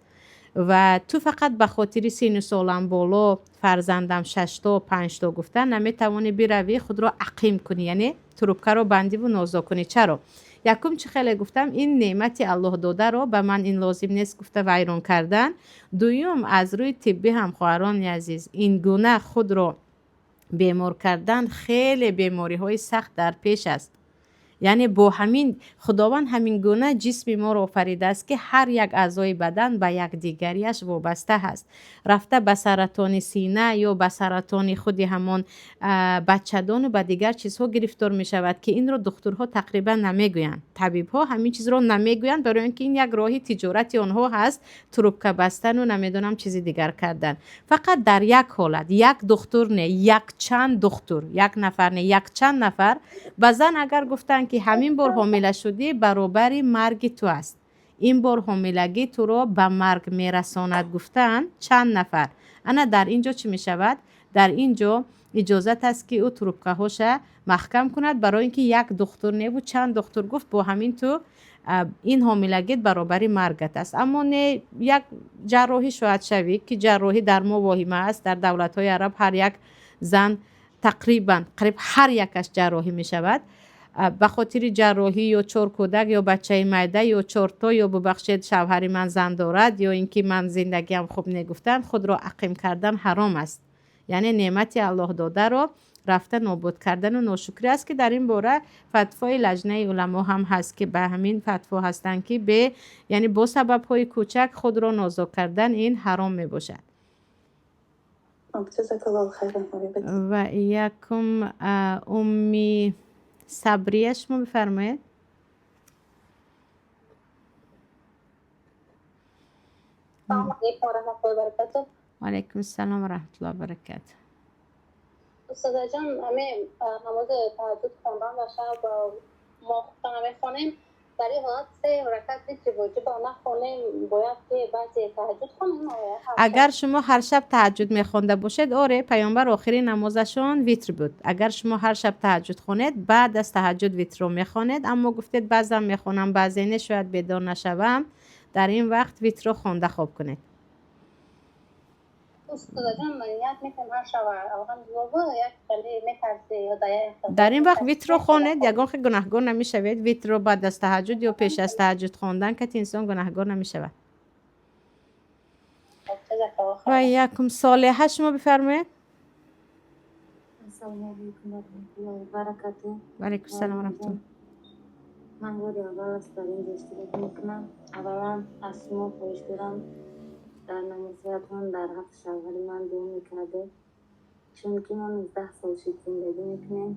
Speaker 1: Ва ту фақат ба хотири сину солам боло, фарзандам шашто, панҷто гуфтан наметавонӣ биравӣ, худро ақим кунӣ, яъне трубкаро бандиву нозо кунӣ. Чаро? Якум, чӣ хеле гуфтам, ин неъмати Аллоҳ додаро ба ман ин лозим нест гуфта вайрон кардан. Дуюм, аз рӯи тиббӣ ҳам, хоҳарони азиз, ин гуна худро бемор кардан, хеле бемориҳои сахт дар пеш аст. Яъне бо ҳамин Худованд ҳамин гуна ҷисми моро офаридааст, ки ҳар як аъзои бадан ба якдигарияш вобаста ҳаст. Рафта ба саратони сина ё ба саратони худи ҳамон бачадону ба дигар чизҳо гирифтор мешавад, ки инро духтурҳо тақрибан намегӯянд. Табибҳо ҳамин чизро намегӯянд, барои он ки ин як роҳи тиҷорати онҳо ҳаст: трубка бастану намедонам чизи дигар кардан. Фақат дар як ҳолат, як духтур не, якчанд духтур, як нафар не, якчанд нафар ба зан агар гуфтанд, ки ҳамин бор ҳомила шудӣ, баробари марги ту аст, ин бор ҳомилагӣ туро ба марг мерасонад, гуфтанд чанд нафар, ана дар ин ҷо чӣ мешавад? Дар ин ҷо иҷозат аст, ки ӯ трубкаҳоша маҳкам кунад, барои ин ки як духтур неву чанд духтур гуфт, бо ҳамин ту ин ҳомилагит баробари маргат аст. Аммо не, як ҷарроҳӣ шояд шавӣ, ки ҷарроҳӣ дар мо воҳима аст. Дар давлатҳои араб ҳар як зан, тақрибан қариб ҳар якаш ҷарроҳӣ мешавад. Ба хотири ҷарроҳӣ ё чор кӯдак, ё бачаи майда, ё чорто, ё бубахшед, шавҳари ман зан дорад, ё ин ки ман зиндагиам хуб негуфтан, худро ақим кардан ҳаром аст. Яъне неъмати Аллоҳ додаро рафта нобуд кардану ношукрӣ аст, ки дар ин бора фатвои Лаҷнаи уламо ҳам ҳаст, ки ба ҳамин фатво ҳастанд, ки бе, яъне бо сабабҳои кӯчак худро нозо кардан ин ҳаром мебошад. Ва якум. Умми Сабрия, шумо бифармоед. Алайкум ассалом ва раҳматуллоҳи ва баракату.
Speaker 15: Устозаҷон, ҳамин намози таҳаҷҷуд хондан дар шаб мо худтон мехонем. Дар ин ҳолат се ракат витри воҷиба нахонем, бояд ки баъди таҳаҷҷуд хонем?
Speaker 1: Агар шумо ҳар шаб таҳаҷҷуд мехонда бошед, оре, паёмбар охири намозашон витр буд. Агар шумо ҳар шаб таҳаҷҷуд хонед, баъд аз таҳаҷҷуд витрро мехонед. Аммо гуфтед, баъзан мехонам, баъзе не, шояд бедор нашавам. Дар ин вақт витрро хонда хоб кунед.
Speaker 15: Устозаҷон, ният мекунем ҳар шаб, алҳамдулиллоҳ, як хеле метарси ё
Speaker 1: дар ин вақт витрро хонед, ягон хел гунаҳгор намешавед. Витрро баъд аз таҳаҷҷуд ё пеш аз таҳаҷҷуд хондан кати инсон гунаҳгор намешавад. Ва якум. Солеҳа, шумо бифармоед.
Speaker 4: Ассалому алайкум ва раҳматуллоҳи ва баракатуҳ.
Speaker 1: Ва алайкум ассалом ва раҳматуллоҳ.
Speaker 4: Ман бори аввал аст дар ин ҷо иштирок мекунам. Аввалан, аз шумо хоҳиш дорам, дар намозҳоятон дар ҳаққи шавҳари ман дуо мекардед, чунки мо 19 сол шуд зиндагӣ мекунем.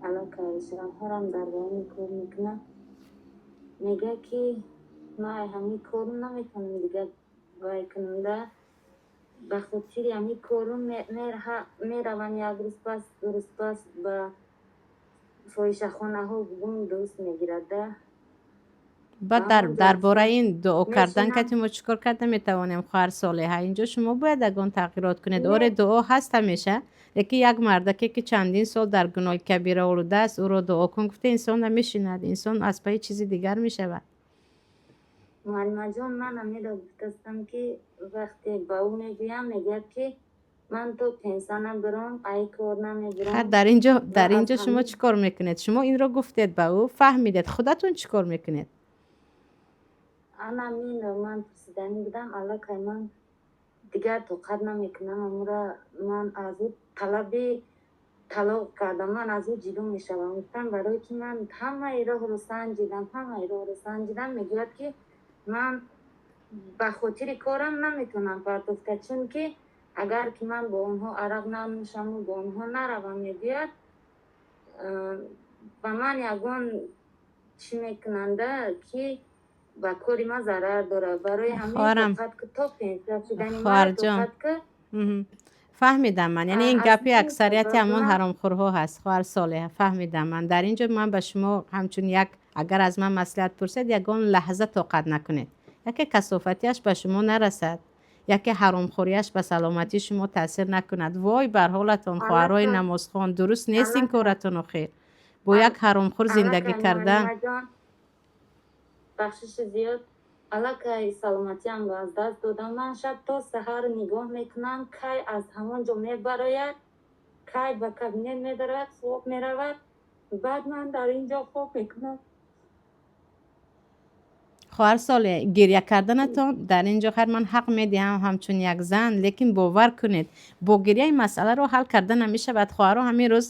Speaker 4: Аллакай шавҳарам дар военный кор мекунад. Мегӯяд, ки ман ай ҳамин корум наметавонам дигар вай кунам да, ба хотири ҳамин корум меравам як рӯз пас, 2 рӯз пас ба фоҳишахонаҳо гум дӯст мегирад да.
Speaker 1: Баъд дар бораи ин дуо кардан
Speaker 4: Мешинам.
Speaker 1: кати мо чӣ кор карда метавонем, хоҳар Солиҳа? Инҷо шумо бояд ягон тағйирот кунед. Оре, дуо ҳаст ҳамеша, лекин як мардаке, ки чандин сол дар гуноҳи кабира олудааст, ӯро дуо кун гуфта инсон намешинад, инсон аз пайи чизи дигар мешавад.
Speaker 4: Муаллимаҷон, ман ҳаминро гуфтастам, ки вақте ба ӯ мегӯям, мегӯяд, ки ман то пенсия набарам, ай кор намебарам.
Speaker 1: Ха, дар инҷо
Speaker 4: Ва
Speaker 1: дар
Speaker 4: аз
Speaker 1: инҷо шумо
Speaker 4: ҳамин
Speaker 1: чӣ кор мекунед? Шумо инро гуфтед, ба ӯ фаҳмидед, худатон чӣ кор мекунед?
Speaker 4: Ана ҳаминро ман пурсиданӣ будам. Аллакай ман дигар тоқат намекунам амура. Ман аз ӯ талаби талоқ кардам, ман аз ӯ ҷудо мешавам гуфтам, барое ки ман ҳамаи роҳро санҷидам, ҳамаи роҳро санҷидам. Мегӯяд, ки ман ба хотири корам наметавонам партофта, чунки агар ки ман бо онҳо арақ нанӯшаму бо онҳо наравам, мегӯяд, ба ман ягон чӣ мекунанда, ки ба кори ман зарар дорад. Барои ҳамин
Speaker 1: Хоҳарам,
Speaker 4: тоқат ки, то пенсия шудани ман
Speaker 1: хоҳарҷон.
Speaker 4: тоқат ки.
Speaker 1: Фаҳмидам ман, яъне ин
Speaker 4: Аз
Speaker 1: гапи
Speaker 4: ин
Speaker 1: аксарияти ҳамон
Speaker 4: сабаб
Speaker 1: ҳаромхӯрҳо ҳаст, хоҳар Солиҳа, фаҳмидам ман. Дар ин ҷо ман ба шумо ҳамчун як, агар аз ман маслиҳат пурсед, ягон лаҳза тоқат накунед. Яке касофатиаш ба шумо нарасад, яке ҳаромхӯрияш ба саломатии шумо таъсир накунад. Вой бар ҳолатон, хоҳарои
Speaker 4: Аллакай
Speaker 1: намозхон, дуруст нест ин
Speaker 4: аллакай
Speaker 1: коратон. Охир бо як ҳаромхӯр зиндагӣ
Speaker 4: Аллакай,
Speaker 1: кардан.
Speaker 4: муаллимаҷон, бахшиши зиёд, аллакай саломатиамро аз даст додам. Ман шаб то саҳар нигоҳ мекунам, кай аз ҳамон ҷо мебарояд, кай ба кабинет медарояд, хоб меравад, баъд ман дар ин ҷо хоб мекунам.
Speaker 1: Хоҳар Соле, гиря карданатон дар ин ҷо, хайр, ман ҳақ медиҳам ҳамчун як зан, лекин бовар кунед, бо гиряи масъаларо ҳал карда намешавад. Хоҳаро, ҳамин рӯз,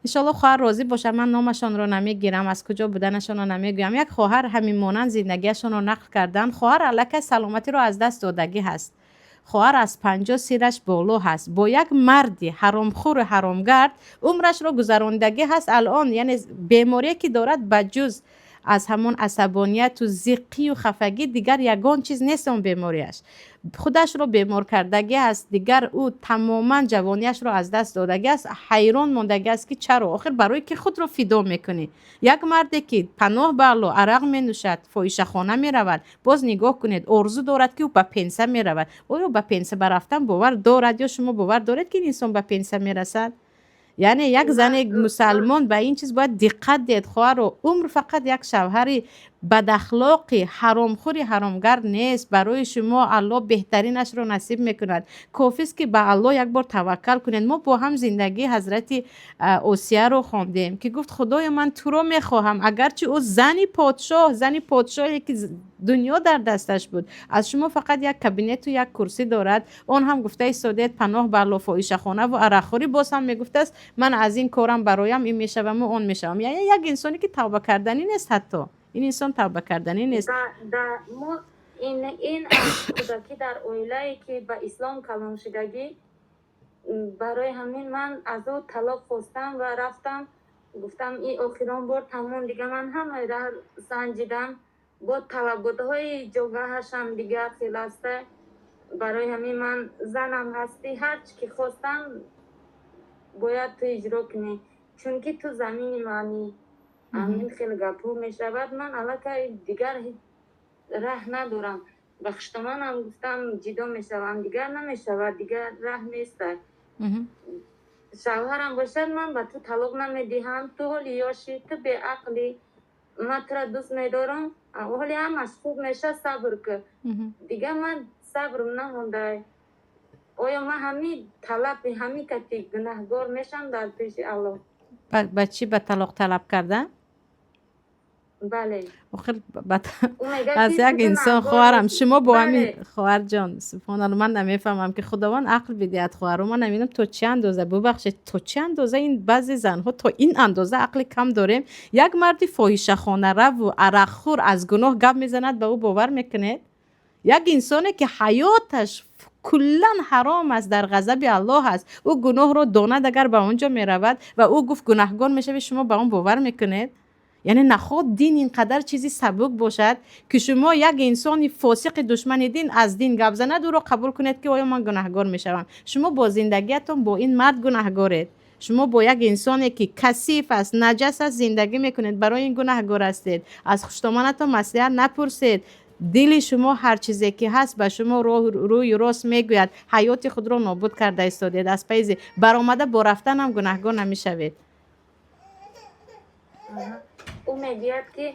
Speaker 1: иншоалло, хоҳар розӣ бошад, ман номашонро намегирам, аз куҷо буданашонро намегӯям, як хоҳар ҳамин монанд зиндагиашонро нақл карданд. Хоҳар аллакай саломатиро аз даст додагӣ ҳаст, хоҳар аз 50 сираш боло ҳаст, бо як марди ҳаромхӯру ҳаромгард умрашро гузарондагӣ ҳаст. Алон, яъне, беморие ки дорад, ба ҷуз аз ҳамон асабонияту зиққию хафагӣ дигар ягон чиз нест. Он бемориаш худашро бемор кардагӣ аст. Дигар ӯ тамоман ҷавониашро аз даст додагӣ аст. Ҳайрон мондагӣ аст, ки чаро охир, барои ки худро фидо мекунӣ? Як марде, ки, паноҳ ба Алло, арақ менӯшад, фоҳишахона меравад, боз нигоҳ кунед, орзу дорад, ки ӯ ба пенсия меравад. Оё ба пенсия ба рафтан бовар дорад ё шумо бовар доред, ки ин инсон ба пенсия мерасад? Яъне як зани мусалмон ба ин чиз бояд диққат диҳед, хоҳаро. Умр фақат як шавҳари бадахлоқи ҳаромхӯри ҳаромгард нест. Барои шумо Аллоҳ беҳтаринашро насиб мекунад. Кофист, ки ба Аллоҳ як бор таваккал кунед. Мо бо ҳам зиндагии ҳазрати Осияро хондем, ки гуфт: «Худоё, ман туро мехоҳам», агарчи ӯ зани подшоҳ, зани подшоҳе, ки дунё дар дасташ буд. Аз шумо фақат як кабинету як курсӣ дорад. Он ҳам гуфта истодед, паноҳ ба Алло, фоҳишахонаву арақхӯрӣ. Боз ҳам мегуфтааст: «Ман аз ин корам бароям ин мешаваму он мешавам». Яъне як инсоне, ки тавба карданӣ нест, ҳатто ин инсон тавба карданӣ нест.
Speaker 4: Мо ин аз кӯдакӣ дар оилае, ки ба ислом калон шудагӣ, барои ҳамин ман аз ӯ талоқ хостам ва рафтам, гуфтам: «Ин охирон бор, тамом, дига ман ҳамаи раҳ санҷидам, бо талаботҳои ҷогаҳашам дигар хел аста. Барои ҳамин ман занам ҳастӣ, ҳарчи ки хостам, бояд ту иҷро кунӣ, чунки ту замини манӣ». Ҳамин хел гапҳо мешавад. Ман аллакай дигар раҳ надорам. Ба хуштоманам гуфтам, ҷидо мешавам, дигар намешавад, дигар раҳ неста. Шавҳарам бошад: «Ман ба ту талоқ намедиҳам, ту ҳоли ёшӣ, ту беақлӣ, ман тура дӯст медорам, ҳоли ҳамаш хуб мешавад, сабр кун». Дигар ман сабрм намондай. Оё ман ҳамин талаби ҳамин кати гунаҳгор мешавам дар пеши Аллоҳ?
Speaker 1: Ба чӣ, ба талоқ талаб кардан?
Speaker 16: Бале.
Speaker 1: Охир аз як инсон, хоҳарам, шумо бо ҳамин, хоҳарҷон, субҳоналло, ман намефаҳмам, ки Худованд ақл бидиҳад хоҳару. Ман намедонам, то чӣ андоза, бубахшед, то чӣ андоза ин баъзе занҳо то ин андоза ақли кам дорем. Як марди фоҳишахонараву арақхӯр аз гуноҳ гап мезанад, ба ӯ бовар мекунед? Як инсоне ки ҳаёташ куллан ҳаром аст, дар ғазаби Аллоҳ аст, ӯ гуноҳро донад, агар ба он ҷо меравад ва ӯ гуфт, гунаҳгор мешавӣ, шумо ба он бовар мекунед? Яъне наход дин ин қадар чизи сабук бошад, ки шумо як инсони фосиқи душмани дин аз дин гап занад, ӯро қабул кунед, ки оё ман гунаҳгор мешавам? Шумо бо зиндагиятон бо ин мард гунаҳгоред. Шумо бо як инсоне ки касиф аст, наҷас аст, зиндагӣ мекунед, барои ин гунаҳгор ҳастед. Аз хуштоманатон маслиҳат напурсед. Дили шумо ҳар чизе ки ҳаст, ба шумо рӯи рост мегӯяд. Ҳаёти худро нобуд карда истодед. Аз пайзи баромада бо рафтанам гунаҳгор намешавед.
Speaker 16: Ӯ мегӯяд, ки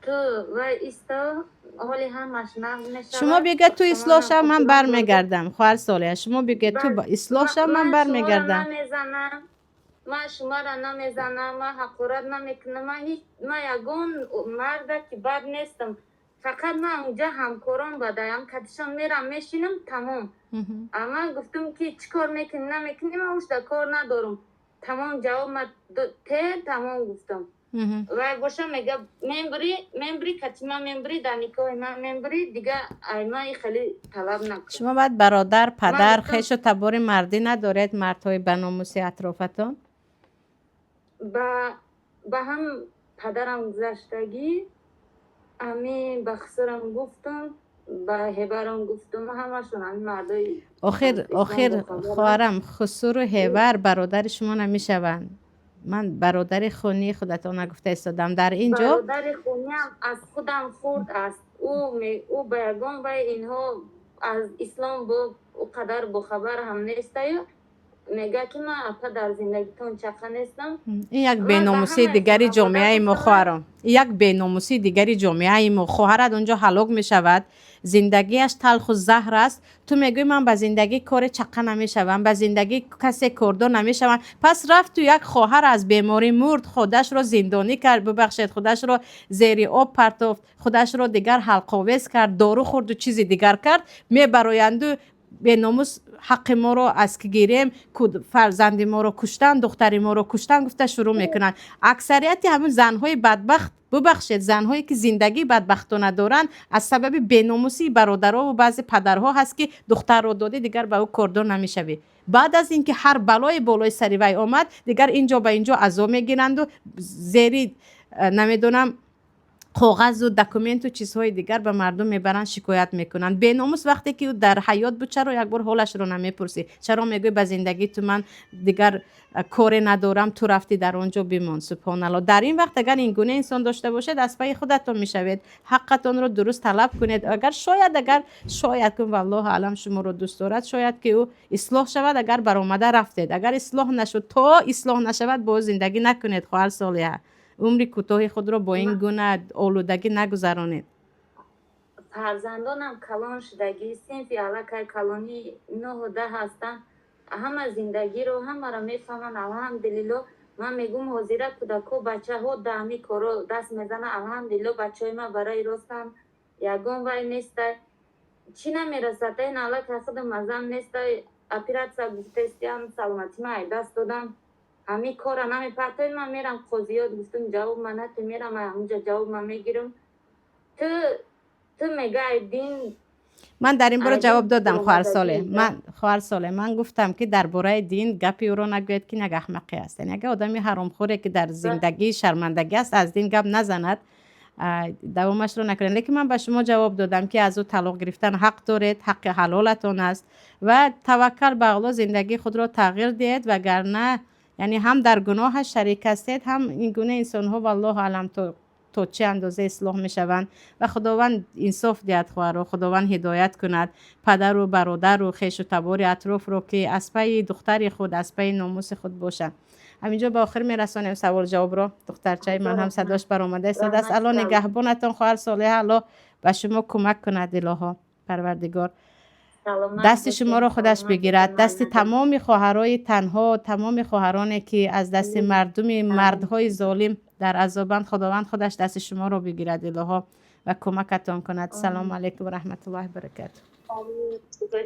Speaker 16: ту вай исто, ҳоли ҳамаш нағз мешавад.
Speaker 1: Шумо бигӯед, ту ислоҳ шав, ман бармегардам. Хоҳар Солиҳа, шумо бигӯед, ту ислоҳ шав, ман бармегардам.
Speaker 16: Намезанам, ман шуморо намезанам, ман ҳақорат намекунам, ман ҳеҷ, ман ягон марда ки бад нестам. Фақат ман унҷа ҳамкорон бадаям, катишон мерам, мешинам, тамом. Ман гуфтам, ки чӣ кор мекунӣ, намекунӣ, ман ушда кор надорам, тамом. Ҷавоб ма те, тамом гуфтам. Вай боша мега, мембри, мембри, кати ман мембри, дар никоҳи ман мембри, дига ай ман хеле талаб накун.
Speaker 1: Шумо бояд бародар, падар, хешу табори мардӣ надоред, мардҳои баномуси атрофатон?
Speaker 16: Ба ҳам падарам гузаштагӣ, ами ба хусурам гуфтам, ба ҳебарам гуфтам, ҳамашон ҳами мардои.
Speaker 1: Охир, хоҳарам, хусуру ҳевар бародари шумо намешаванд. Ман бародари хунии худатон нагуфта истодам дар ин ҷо.
Speaker 16: Бародари хуниам аз худам хурд аст. Ӯ ба ягон вай инҳо аз ислом бо ӯ қадар бохабар ҳам нестаю, мега, ки ман, апа, дар зиндагитон чақа нестам.
Speaker 1: Ин як беномусии дигари ҷомеаи мо, хоҳарон, як беномусии дигари ҷомеаи мо. Хоҳарат онҷо ҳалок мешавад, зиндагиаш талху заҳр аст, ту мегӯӣ, ман ба зиндагӣ коре чақа намешавам, ба зиндагӣ касе кордор намешавам. Пас рафту як хоҳар аз беморӣ мурд, худашро зиндонӣ кард, бубахшед, худашро зери об партофт, худашро дигар ҳалқовез кард, дору хӯрду чизи дигар кард. Мебароянду беномус, ҳаққи моро аз ки гирем, фарзанди моро куштан, духтари моро куштан гуфта шурӯъ мекунанд. Аксарияти ҳамин занҳои бадбахт, бубахшед, занҳое ки зиндагии бадбахтона доранд, аз сабаби беномусии бародарову баъзе падарҳо ҳаст, ки духтарро додӣ, дигар ба ӯ кордор намешавӣ. Баъд аз ин ки ҳар балое болои сари вай омад, дигар инҷо ба инҷо азоб мегиранду зери намедонам коғазу документу чизҳои дигар ба мардум мебаранд, шикоят мекунанд. Беномус, вақте ки ӯ дар ҳаёт буд, чаро як бор ҳолашро намепурсӣ? Чаро мегӯӣ, ба зиндагии ту ман дигар коре надорам, ту рафтӣ, дар он ҷо бимон? Субҳоналло. Дар ин вақт агар ин гуна инсон дошта бошед, аз пайи худатон мешавед. Ҳаққатонро дуруст талаб кунед. Агар шояд, агар шояд ки, валлоҳу аълам, шуморо дӯст дорад, шояд ки ӯ ислоҳ шавад. Агар баромада рафтед, агар ислоҳ нашуд, то ислоҳ нашавад, бо ӯ зиндагӣ накунед. Хоҳар Солиҳа, умри кӯтоҳи худро бо ин гуна олудагӣ нагузаронед.
Speaker 16: Фарзандонам калон шудагӣ, синфи аллакай калонӣ, 9-у 10 ҳастанд. Ҳама зиндагиро, ҳамаро мефаҳманд, алҳамдулилло. Ман мегӯм, ҳозира кӯдакҳо, бачаҳо да ҳами корро даст мезананд. Алҳамдулилло, бачаҳои ман барои ростанд, ягон вай нестай, чӣ намерасад. Ин аллакай худам азам нестай, оператсия гуфтестиам, саломатӣ ман ай даст додам. Ҳамин корра намепартои, ман мерам қозиёт. Гуфтум, ҷавоб ма нате, мерам ҳамунҷа, ҷавоб ма мегирам. Ту мега, ай дин.
Speaker 1: Ман дар ин бора ҷавоб додам, хоҳар Солеҳ. Ман, хоҳар Солеҳ, ман гуфтам, ки дар бораи дин гапи ӯро нагӯед, ки як аҳмақе аст. Яъне агар одами ҳаромхӯре, ки дар зиндагии шармандагӣ аст, аз дин гап назанад, давомашро накунед. Лекин ман ба шумо ҷавоб додам, ки аз ӯ талоқ гирифтан ҳақ доред, ҳаққи ҳалолатон аст ва таваккал ба Аллоҳ, зиндагии худро тағйир диҳед, вагарна яъне ҳам дар гуноҳаш шарик ҳастед, ҳам ин гуна инсонҳо, валлоҳу аълам, то чӣ андоза ислоҳ мешаванд. Ва Худованд инсоф диҳад хоҳарро, Худованд ҳидоят кунад падару бародару хешу табори атрофро, ки аз пайи духтари худ, аз пайи номуси худ бошанд. Ҳаминҷо ба охир мерасонем савол ҷавобро. Духтарчаи ман ҳам садош баромада истодааст. Алло нигаҳбонатон, хоҳар Солеҳа. Алло ба шумо кӯмак кунад, илоҳо Парвардигор дасти шуморо худаш бигирад, дасти тамоми хоҳарои танҳо, тамоми хоҳароне, ки аз дасти мардуми мардҳои золим. Дар азобанд, Худованд худаш дасти шуморо бигирад, илоҳо, ва кӯмакатон кунад. Салому алайкум ва раҳматуллоҳи баракату.